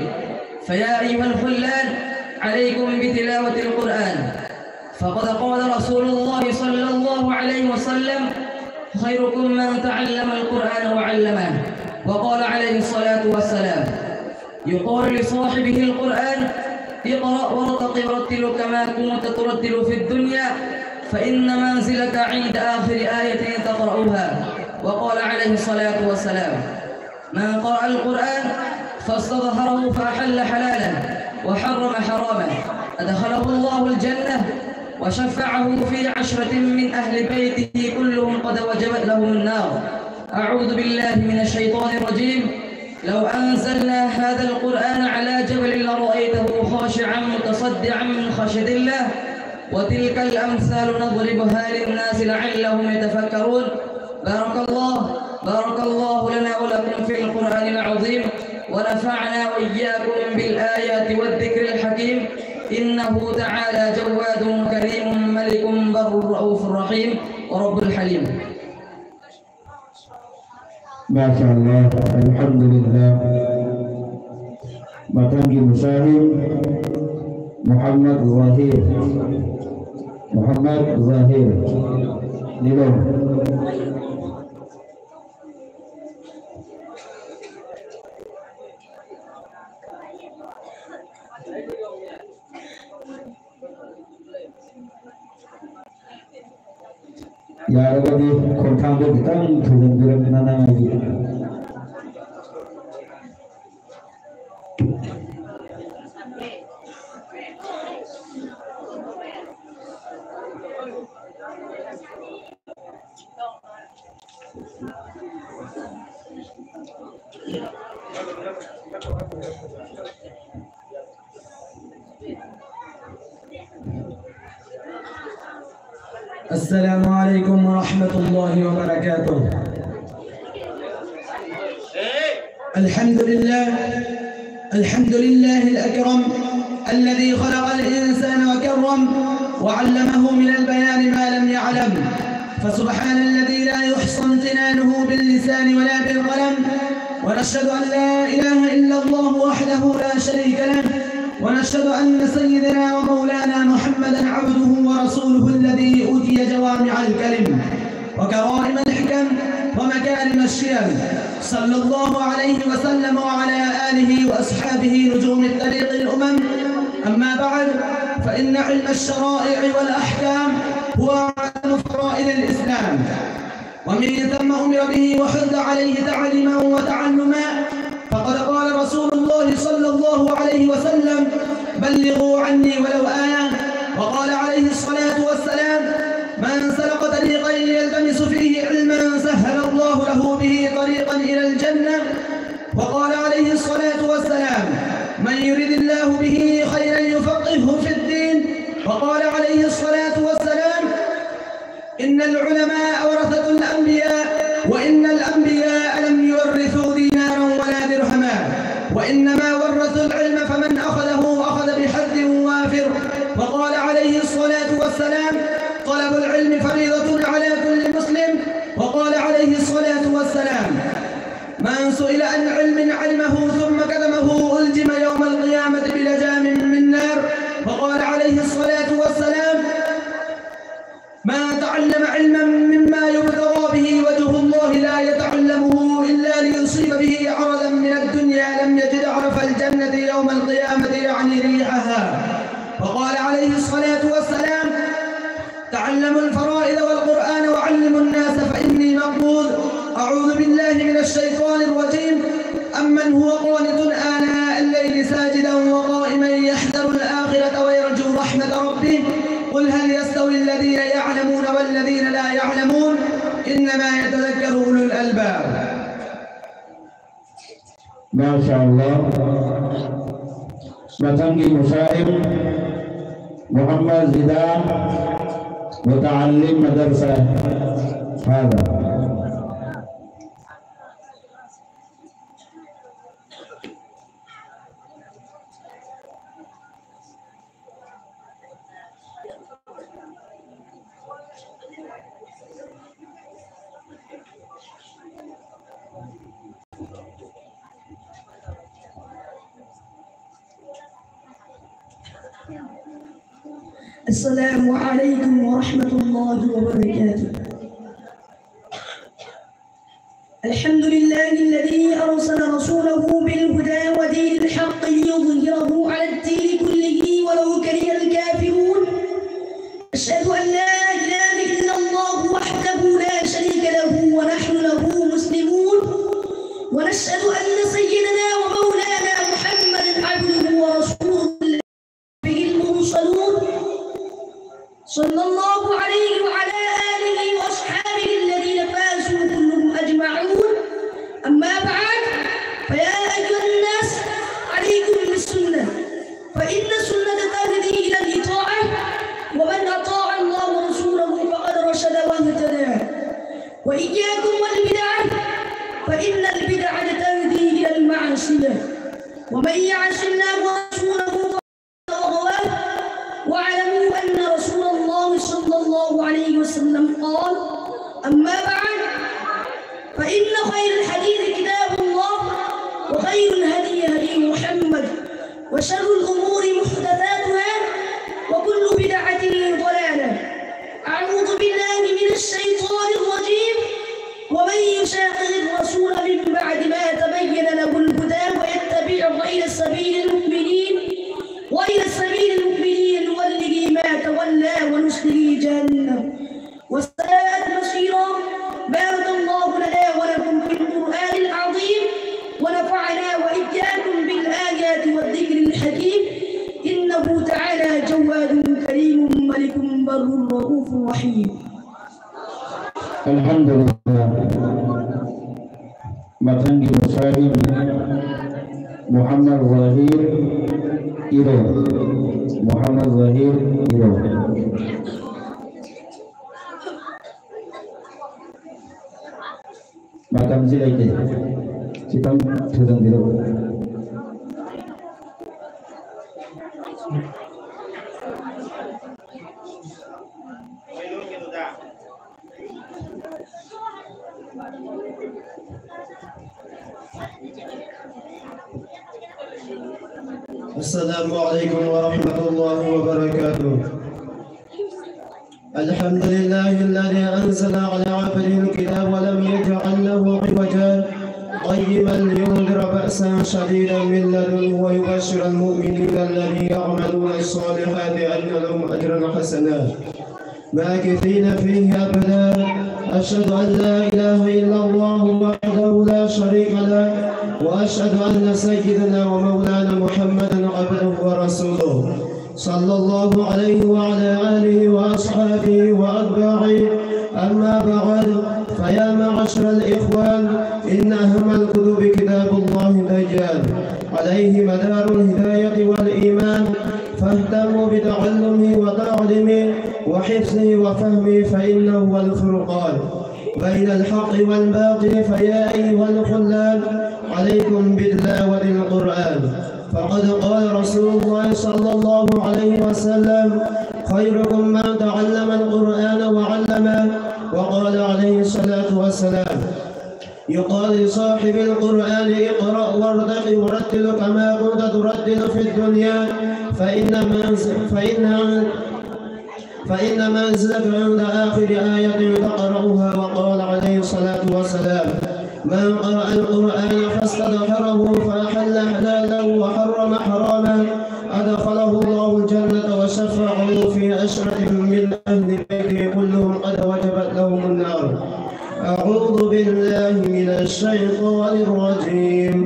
فيا أيها الخلان، عليكم بتلاوة القرآن، فقد قال رسول الله صلى الله عليه وسلم: "خيركم من تعلم القرآن وعلمه". وقال عليه الصلاة والسلام: يقال لصاحبه القرآن: "اقرأ وارتق ورتل كما كنت ترتل في الدنيا، فإن منزلك عند آخر آية تقرأها". وقال عليه الصلاة والسلام: "من قرأ القرآن فاستظهره فأحل حلاله وحرم حرامه، أدخله الله الجنة وشفعه في عشرة من أهل بيته كلهم قد وجبت لهم النار". أعوذ بالله من الشيطان الرجيم. لو أنزلنا هذا القرآن على جبل لرأيته خاشعا متصدعا من خشية الله. وتلك الأمثال نضربها للناس لعلهم يتفكرون. بارك الله، بارك الله لنا ولكم في القرآن العظيم، ونفعنا وإياكم بالآيات والذكر الحكيم، إنه تعالى جواد كريم ملك بر رؤوف رحيم ورب حليم. ما شاء الله، الحمد لله. ꯃꯊꯪꯒꯤ ꯃꯨꯁꯥꯍꯤꯕ ꯃꯨꯍꯝꯃꯗ ꯖꯥꯍꯤꯔ꯫ ꯃꯨꯍꯝꯃꯗ ꯖꯥꯍꯤꯔ꯫ ꯂꯤꯂꯣꯡ꯫ ꯌꯥꯔꯒꯗꯤ ꯈꯣꯡꯊꯥꯡꯗꯣ ꯈꯤꯇꯪ ꯊꯨꯖꯟꯕꯤꯔꯛꯅꯅꯉꯥꯏꯒꯤ꯫ السلام عليكم ورحمة الله وبركاته. الحمد لله، الحمد لله الأكرم الذي خلق الإنسان وكرم وعلمه من البيان ما لم يعلم، فسبحان الذي لا يحصى امتنانه باللسان ولا بالقلم، ونشهد أن لا إله إلا الله وحده لا شريك له، ونشهد أن سيدنا ومولانا محمدا عبده ورسوله الذي أوتي جوامع الكلم وكرائم الحكم ومكارم الشيم، صلى الله عليه وسلم وعلى آله وأصحابه نجوم الطريق الأمم. أما بعد، فإن علم الشرائع والأحكام هو أعظم فرائض الإسلام، ومن ثم أمر به وحث عليه تعليما وتعلما، فقد قال رسول الله صلى الله عليه وسلم: بلغوا عني ولو آية. وقال عليه الصلاة والسلام: من سلك طريقا يلتمس فيه علما سهل الله له به طريقا إلى الجنة. وقال عليه الصلاة والسلام: من يرد الله به خيرا يفقهه في الدين. وقال عليه الصلاة والسلام: إن العلماء ورثة الأنبياء، وإن الأنبياء لم يورثوا دينارا ولا درهما، وإنما ورثوا العلم، فمن أخذه أخذ بحظ وافر. وقال عليه الصلاة والسلام: طلب العلم فريضة على كل مسلم. وقال عليه الصلاة والسلام: من سئل عن علم علمه ثم كتمه ألجم يوم القيامة بلجام من نار. وقال عليه الصلاة والسلام: من تعلم علما مما يبتغى به وجه الله لا يتعلمه إلا ليصيب به عرضا من الدنيا لم يجد عرف الجنة يوم القيامة، يعني ريحها. وقال عليه الصلاة والسلام: تعلموا الفرائض والقرآن وقانت آناء الليل ساجدا وقائما يحذر الآخرة ويرجو رحمة ربه. قل هل يستوي الذين يعلمون والذين لا يعلمون إنما يتذكر أولو الألباب. ما شاء الله. ꯃꯊꯪꯒꯤ ꯃꯨꯁꯥꯏꯝ ꯃꯨꯍꯝꯃꯗ ꯖꯤꯗꯥꯟ, ꯃꯨꯇꯥꯑꯜꯂꯤꯝ ꯃꯗꯔꯁꯥ ꯍꯥꯗꯥ. السلام عليكم ورحمة الله وبركاته. الحمد لله الذي أرسل رسوله بالهدى ودين الحق ليظهره على الدين كله ولو كره الكافرون. أشهد أن لا إله إلا الله وحده لا شريك له ونحن له مسلمون. ونشهد أن سيدنا ومولانا محمدا عبده ورسوله به المرسلون، صلى الله عليه وعلى آله وأصحابه الذين فازوا كلهم أجمعون. أما بعد، فيا أيها الناس، عليكم بالسنة، فإن السنة تهدي إلى الإطاعة، ومن أطاع الله ورسوله فقد رشد واهتدى. وإياكم والبدع، فإن البدعة تهدي إلى المعصية، ومن يعص الله ورسوله فقد غوى. واعلموا أن رسول الله صلى الله عليه وسلم قال: أما بعد، فإن خير الحديث كتاب الله، وخير الهدي هدي محمد، وشر الأمور محدثاتها، وكل بدعة ضلالة. أعوذ بالله من الشيطان الرجيم. ومن يشاقق الرسول من بعد ما تبين له الهدى ويتبع غير سبيل المؤمنين، غير سبيل المؤمنين نوله ما تولى ونصله جهنم وساءت مصيرا. بارك الله لنا ولكم في القرآن العظيم، ونفعنا رؤوف رحيم. الحمد لله. ꯃꯊꯪꯒꯤ ꯃꯨꯁꯥꯂꯤꯝ ꯃꯨꯍꯝꯃꯗ ꯖꯍꯤꯔ ꯏꯔꯣ꯫ ꯃꯨꯍꯝꯃꯗ ꯖꯍꯤꯔ ꯏꯔꯣ꯫ ꯃꯇꯝꯁꯤ ꯂꯩꯇꯦ꯫ ꯈꯤꯇꯪ ꯊꯨꯖꯟꯕꯤꯔꯛꯎ꯫ السلام عليكم ورحمة الله وبركاته. الحمد لله الذي أنزل على عبده الكتاب ولم يجعل له عوجا، قيما لينذر بأسا شديدا من لدنه ويبشر المؤمنين الذين يعملون الصالحات أن لهم أجرا حسنا ماكثين فيه أبدا. أشهد أن لا إله إلا الله وحده لا شريك له، وأشهد أن سيدنا ومولانا محمدا عبده ورسوله، صلى الله عليه وعلى آله وأصحابه وأتباعه. أما بعد، فيا معشر الإخوان، إن أهم الكتب كتاب الله ديان، عليه مدار الهداية والإيمان، فاهتموا بتعلمه وتعليمه وحفظه وفهمه، فإنه هو الفرقان بين الحق والباطل. فيا أيها الخلان، عليكم بتلاوة القرآن، فقد قال رسول الله صلى الله عليه وسلم: خيركم من تعلم القرآن وعلمه. وقال عليه الصلاة والسلام: يقال لصاحب القرآن: اقرأ وارتق ورتل كما كنت ترتل في الدنيا، فإن من فإن فإن منزلته عند آخر آية تقرأها. وقال عليه الصلاة والسلام: من قرأ القرآن فاستظهره فأحل حلاله وحرم حرامه، أدخله الله الجنة وشفعه في عشرة من أهل بيته كلهم قد وجبت لهم النار. أعوذ بالله من الشيطان الرجيم.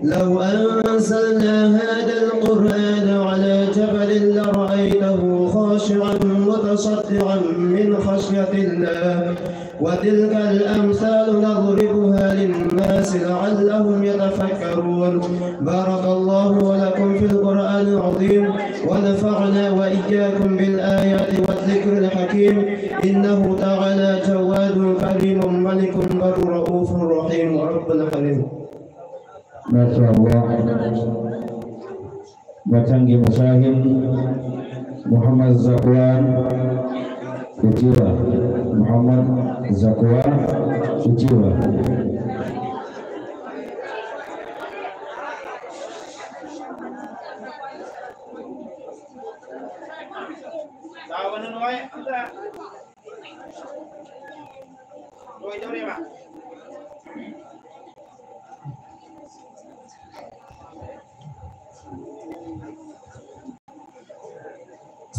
لو أنزلنا هذا القرآن على جبل لرأيته خاشعا متصدعا مصدعا من خشية الله، وتلك الأمثال نضربها للناس لعلهم يتفكرون. بارك الله ولكم في القرآن العظيم، ونفعنا وإياكم بالآيات والذكر الحكيم، إنه تعالى جواد كريم ملك بر رؤوف رحيم رب العالمين. Masya Allah. Mathanggi musahin Muhammad Zakwan Uchiwa. Muhammad Zakwan Uchiwa.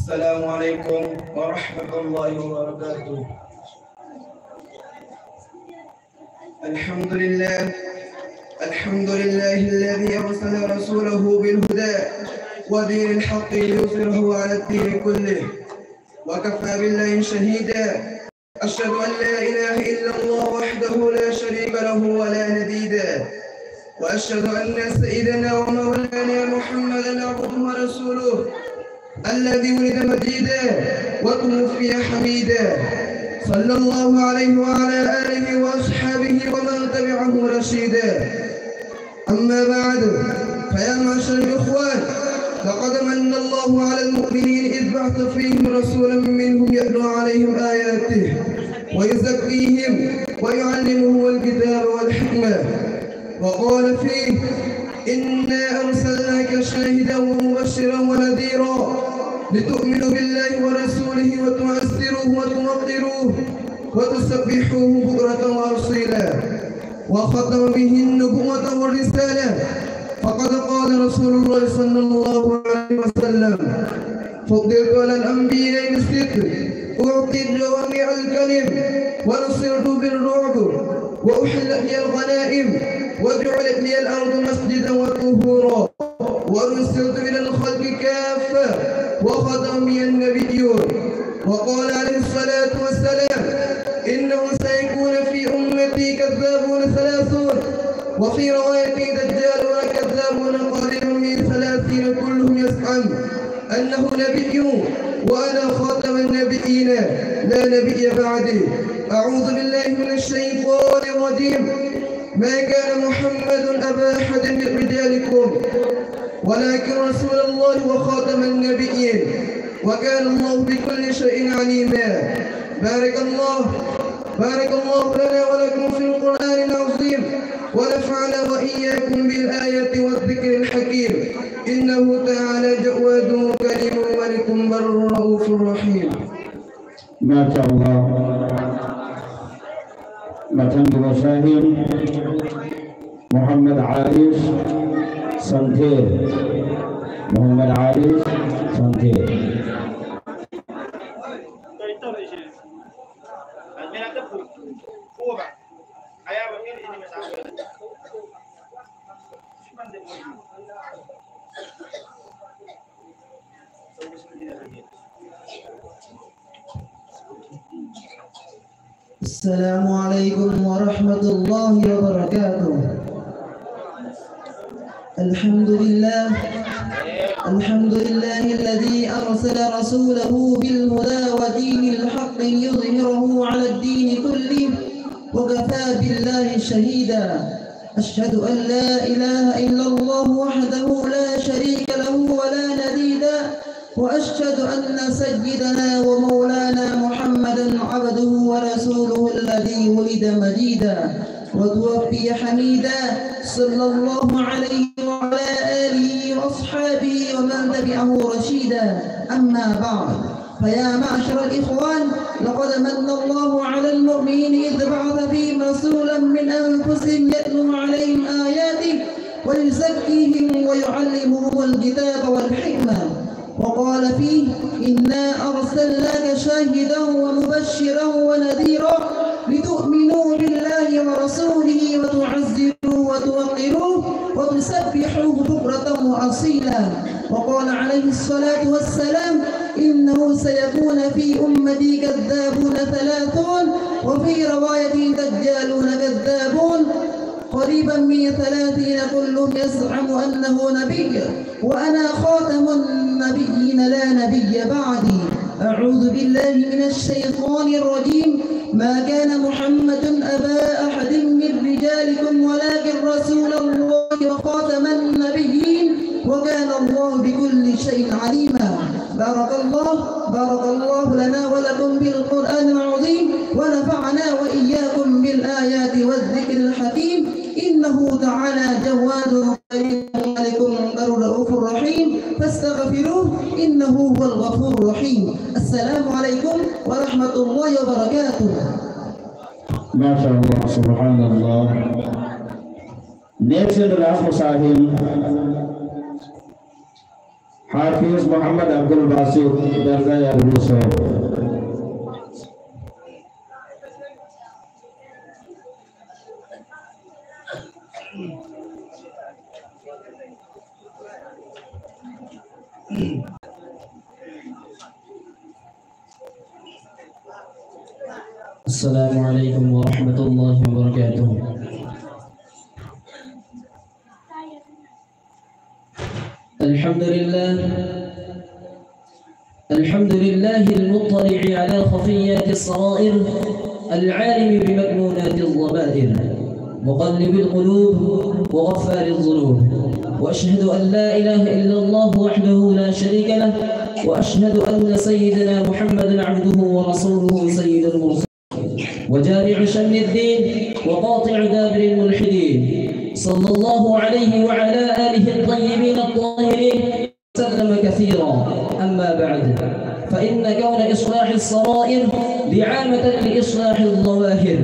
السلام عليكم ورحمة الله وبركاته. الحمد لله. الحمد لله الذي أرسل رسوله بالهدى ودين الحق ليظهره على الدين كله. وكفى بالله شهيدا. أشهد أن لا إله إلا الله وحده لا شريك له ولا نديدا. وأشهد أن سيدنا ومولانا محمدا عبده ورسوله الذي ولد مجيدا وتوفي حميدا. صلى الله عليه وعلى آله وأصحابه ومن تبعه رشيدا. أما بعد، فيا معشر الإخوان، لقد من الله على المؤمنين إذ بعث فيهم رسولا منهم يتلو عليهم آياته ويزكيهم ويعلمهم الكتاب والحكمة، وقال فيه: إنا أرسلناك شاهدا ومبشرا ونذيرا لتؤمنوا بالله ورسوله وتعزروه وتوقروه وتسبحوه بكرة وأصيلا. وختم به النبوة والرسالة، فقد قال رسول الله صلى الله عليه وسلم: فضلت على الأنبياء بالصدق، أعطيت جوامع الكلم، ونصرت بالرعب، وأحلت لي الغنائم، وجعلت لي الأرض مسجدا وطهورا، وأرسلت إلى الخلق كافة، وختم بي النبيون. وقال عليه الصلاة والسلام: إنه سيكون في أمتي كذابون ثلاثون، وفي رواية: دجالون كذابون قادمون من ثلاثين كلهم يزعم أنه نبي وأنا خاتم النبيين لا نبي بعدي. أعوذ بالله من الشيطان الرجيم. ما كان محمد أبا أحد من رجالكم ولكن رسول الله وخاتم النبيين وكان الله بكل شيء عليما. بارك الله، بارك الله لنا ولكم في القرآن العظيم ونفعنا وإياكم بالآيات والذكر الحكيم. إنه تعالى جواد كريم ملك بر رؤوف رحيم. ꯃꯥꯁꯥ ꯑꯜꯂꯥꯍ꯫ ꯃꯊꯪꯒꯤ ꯃꯁꯥꯍꯤꯔ ꯃꯨꯍꯝꯃꯗ ꯑꯥꯔꯤꯐ ꯁꯟꯊꯦꯔ꯫ ꯃꯨꯍꯝꯃꯗ Arif ꯁꯟꯊꯦꯔ꯫ السلام عليكم ورحمة الله وبركاته. الحمد لله. الحمد لله الذي أرسل رسوله بالهدى ودين الحق ليظهره على الدين كله، وكفى بالله شهيدا. أشهد أن لا إله إلا الله وحده لا شريك له ولا نديدا، وأشهد أن سيدنا ومولانا محمدا عبده ورسوله الذي ولد مجيدا وتوفي حميدا، صلى الله عليه وعلى آله وأصحابه ومن تبعه رشيدا. أما بعد، فيا معشر الإخوان، لقد من الله على المؤمنين إذ بعث فيهم رسولا من أنفسهم يتلو عليهم آياته ويزكيهم ويعلمهم الكتاب والحكمة. وقال فيه: إنا أرسلناك شاهدا ومبشرا ونذيرا لتؤمنوا بالله ورسوله وتعزروه وتوقروه وتسبحوه بكرة وأصيلا. وقال عليه الصلاة والسلام: إنه سيكون في أمتي كذابون ثلاثون، وفي رواية دجالون كذابون، قريبا من ثلاثين كلهم يزعم أنه نبي، وأنا خاتم النبيين لا نبي بعدي. أعوذ بالله من الشيطان الرجيم. ما كان محمد أبا أحد من رجالكم ولكن رسول الله وخاتم النبيين وكان الله بكل شيء عليما. بارك الله، بارك الله لنا ولكم بالقرآن العظيم ونفعنا وإياكم بالآيات والذكر الحكيم. إنه تعالى جواد كريم ملك رؤوف رحيم، فاستغفروه إنه هو الغفور الرحيم. السلام عليكم ورحمة الله وبركاته. ما شاء الله، سبحان الله. Next in the last Musahim, Hafiz Muhammad Abdul Basit, Dargah Yahudu Sayyid. السلام عليكم ورحمة الله وبركاته. الحمد لله. الحمد لله المطلع على خفيات السرائر، العالم بمكنونات الضمائر، مقلب القلوب وغفار الذنوب. وأشهد أن لا إله إلا الله وحده لا شريك له، وأشهد أن سيدنا محمدا عبده ورسوله سيد المرسلين. وجامع شمل الدين وقاطع دابر الملحدين، صلى الله عليه وعلى آله الطيبين الطاهرين وسلم كثيرا. أما بعد، فإن كون إصلاح السرائر دعامة لإصلاح الظواهر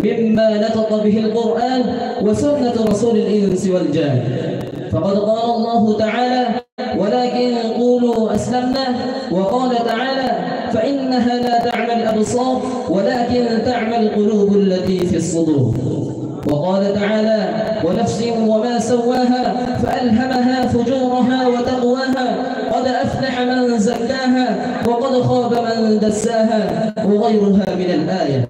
مما نطق به القرآن وسنة رسول الإنس والجان. فقد قال الله تعالى: ولكن قولوا أسلمنا. وقال تعالى: فإنها لا تعمى الأبصار ولكن تعمى القلوب التي في الصدور. وقال تعالى: ونفس وما سواها فألهمها فجورها وتقواها، قد أفلح من زكاها وقد خاب من دساها، وغيرها من الآية.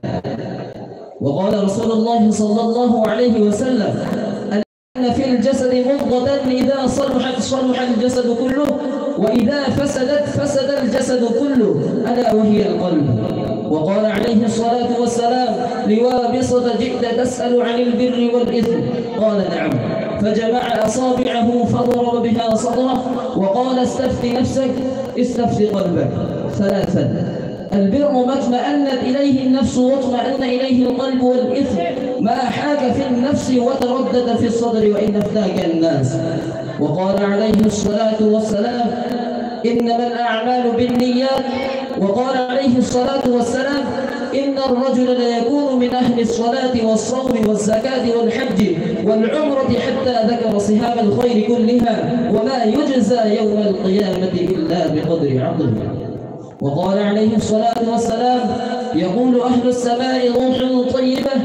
وقال رسول الله صلى الله عليه وسلم: أن في الجسد مضغة إذا صلحت صلح الجسد كله، وإذا فسدت فسد الجسد كله، ألا وهي القلب. وقال عليه الصلاة والسلام لوابصة: جئت تسأل عن البر والإثم؟ قال: نعم. فجمع أصابعه فضرب بها صدره وقال: استفت نفسك، استفت قلبك. ثلاثا: البر ما اطمأنت إليه النفس واطمأن إليه القلب، والإثم ما حاك في النفس وتردد في الصدر وإن أفتاك الناس. وقال عليه الصلاة والسلام: إنما الأعمال بالنيات. وقال عليه الصلاة والسلام: إن الرجل ليكون من أهل الصلاة والصوم والزكاة والحج والعمرة حتى ذكر سهام الخير كلها، وما يجزى يوم القيامة إلا بقدر عمله. وقال عليه الصلاة والسلام: يقول أهل السماء روح طيبة،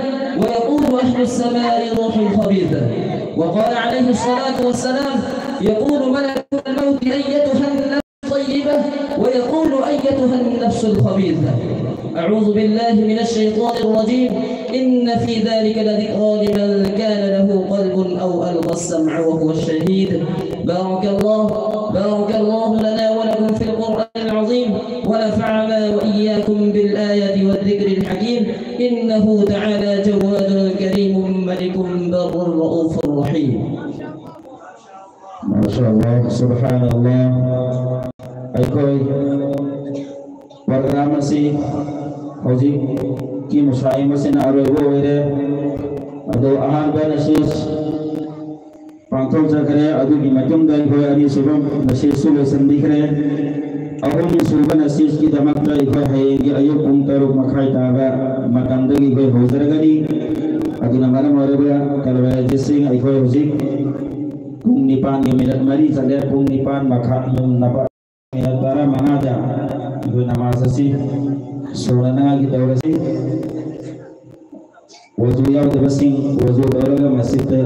ويقول أهل السماء روح خبيثة. وقال عليه الصلاة والسلام: يقول ملك الموت: أيتها النفس الطيبة، ويقول: أيتها النفس الخبيثة. أعوذ بالله من الشيطان الرجيم. إن في ذلك لذكرى لمن كان له قلب أو ألقى السمع وهو شهيد. بارك الله، بارك الله لنا ولكم في القرآن العظيم، ونفعنا وإياكم بالآيات والذكر الحكيم. إنه تعالى جواد كريم ملك بر رؤوف رحيم. ꯃꯥꯁꯥꯜꯂꯥꯍ, ꯁꯨꯕꯍꯥꯅꯜꯂꯥꯍ꯫ ꯑꯩꯈꯣꯏ ꯄ꯭ꯔꯣꯒ꯭ꯔꯥꯝ ꯑꯁꯤ ꯍꯧꯖꯤꯛꯀꯤ ꯃꯨꯁꯥꯍꯤꯝ ꯑꯁꯤꯅ ꯑꯔꯣꯏꯕ ꯑꯣꯏꯔꯦ꯫ ꯑꯗꯣ ꯑꯍꯥꯟꯕ ꯅꯁꯤꯁ ꯄꯥꯡꯊꯣꯛꯆꯈ꯭ꯔꯦ꯫ ꯑꯗꯨꯒꯤ ꯃꯇꯨꯡꯗ ꯑꯩꯈꯣꯏ ꯑꯅꯤꯁꯨꯕ ꯅꯁꯤꯁꯁꯨ ꯂꯣꯏꯁꯤꯟꯕꯤꯈ꯭ꯔꯦ꯫ ꯑꯍꯨꯝꯁꯨꯕ ꯅꯁꯤꯁꯀꯤꯗꯃꯛꯇ ꯑꯩꯈꯣꯏ ꯍꯌꯦꯡꯒꯤ ꯑꯌꯨꯛ ꯄꯨꯡ ꯇꯔꯨꯛ ꯃꯈꯥꯏ ꯇꯥꯕ ꯃꯇꯝꯗꯒꯤ ꯑꯩꯈꯣꯏ ꯍꯧꯖꯔꯒꯅꯤ꯫ ꯑꯗꯨꯅ ꯃꯔꯝ ꯑꯣꯏꯔꯒ ꯇꯂꯕ ꯍꯥꯐꯤꯖꯁꯤꯡ, ꯑꯩꯈꯣꯏ ꯍꯧꯖꯤꯛ ꯄꯨꯡ ꯅꯤꯄꯥꯟꯒꯤ ꯃꯤꯅꯠ ꯃꯔꯤ ꯆꯠꯂꯦ꯫ ꯄꯨꯡ ꯅꯤꯄꯥꯟ ꯃꯈꯥꯏ, ꯄꯨꯡ ꯅꯤꯄꯥꯟ ꯃꯤꯅꯠ ꯇꯔꯥꯃꯉꯥꯗ ꯑꯩꯈꯣꯏ ꯅꯃꯥꯖ ꯑꯁꯤ ꯁꯣꯟꯅꯅꯉꯥꯏꯒꯤ ꯇꯧꯔꯁꯤ꯫ ꯑꯣꯖꯨ ꯌꯥꯎꯗꯕꯁꯤꯡ ꯑꯣꯖꯨ ꯂꯧꯔꯒ ꯃꯁꯤꯗ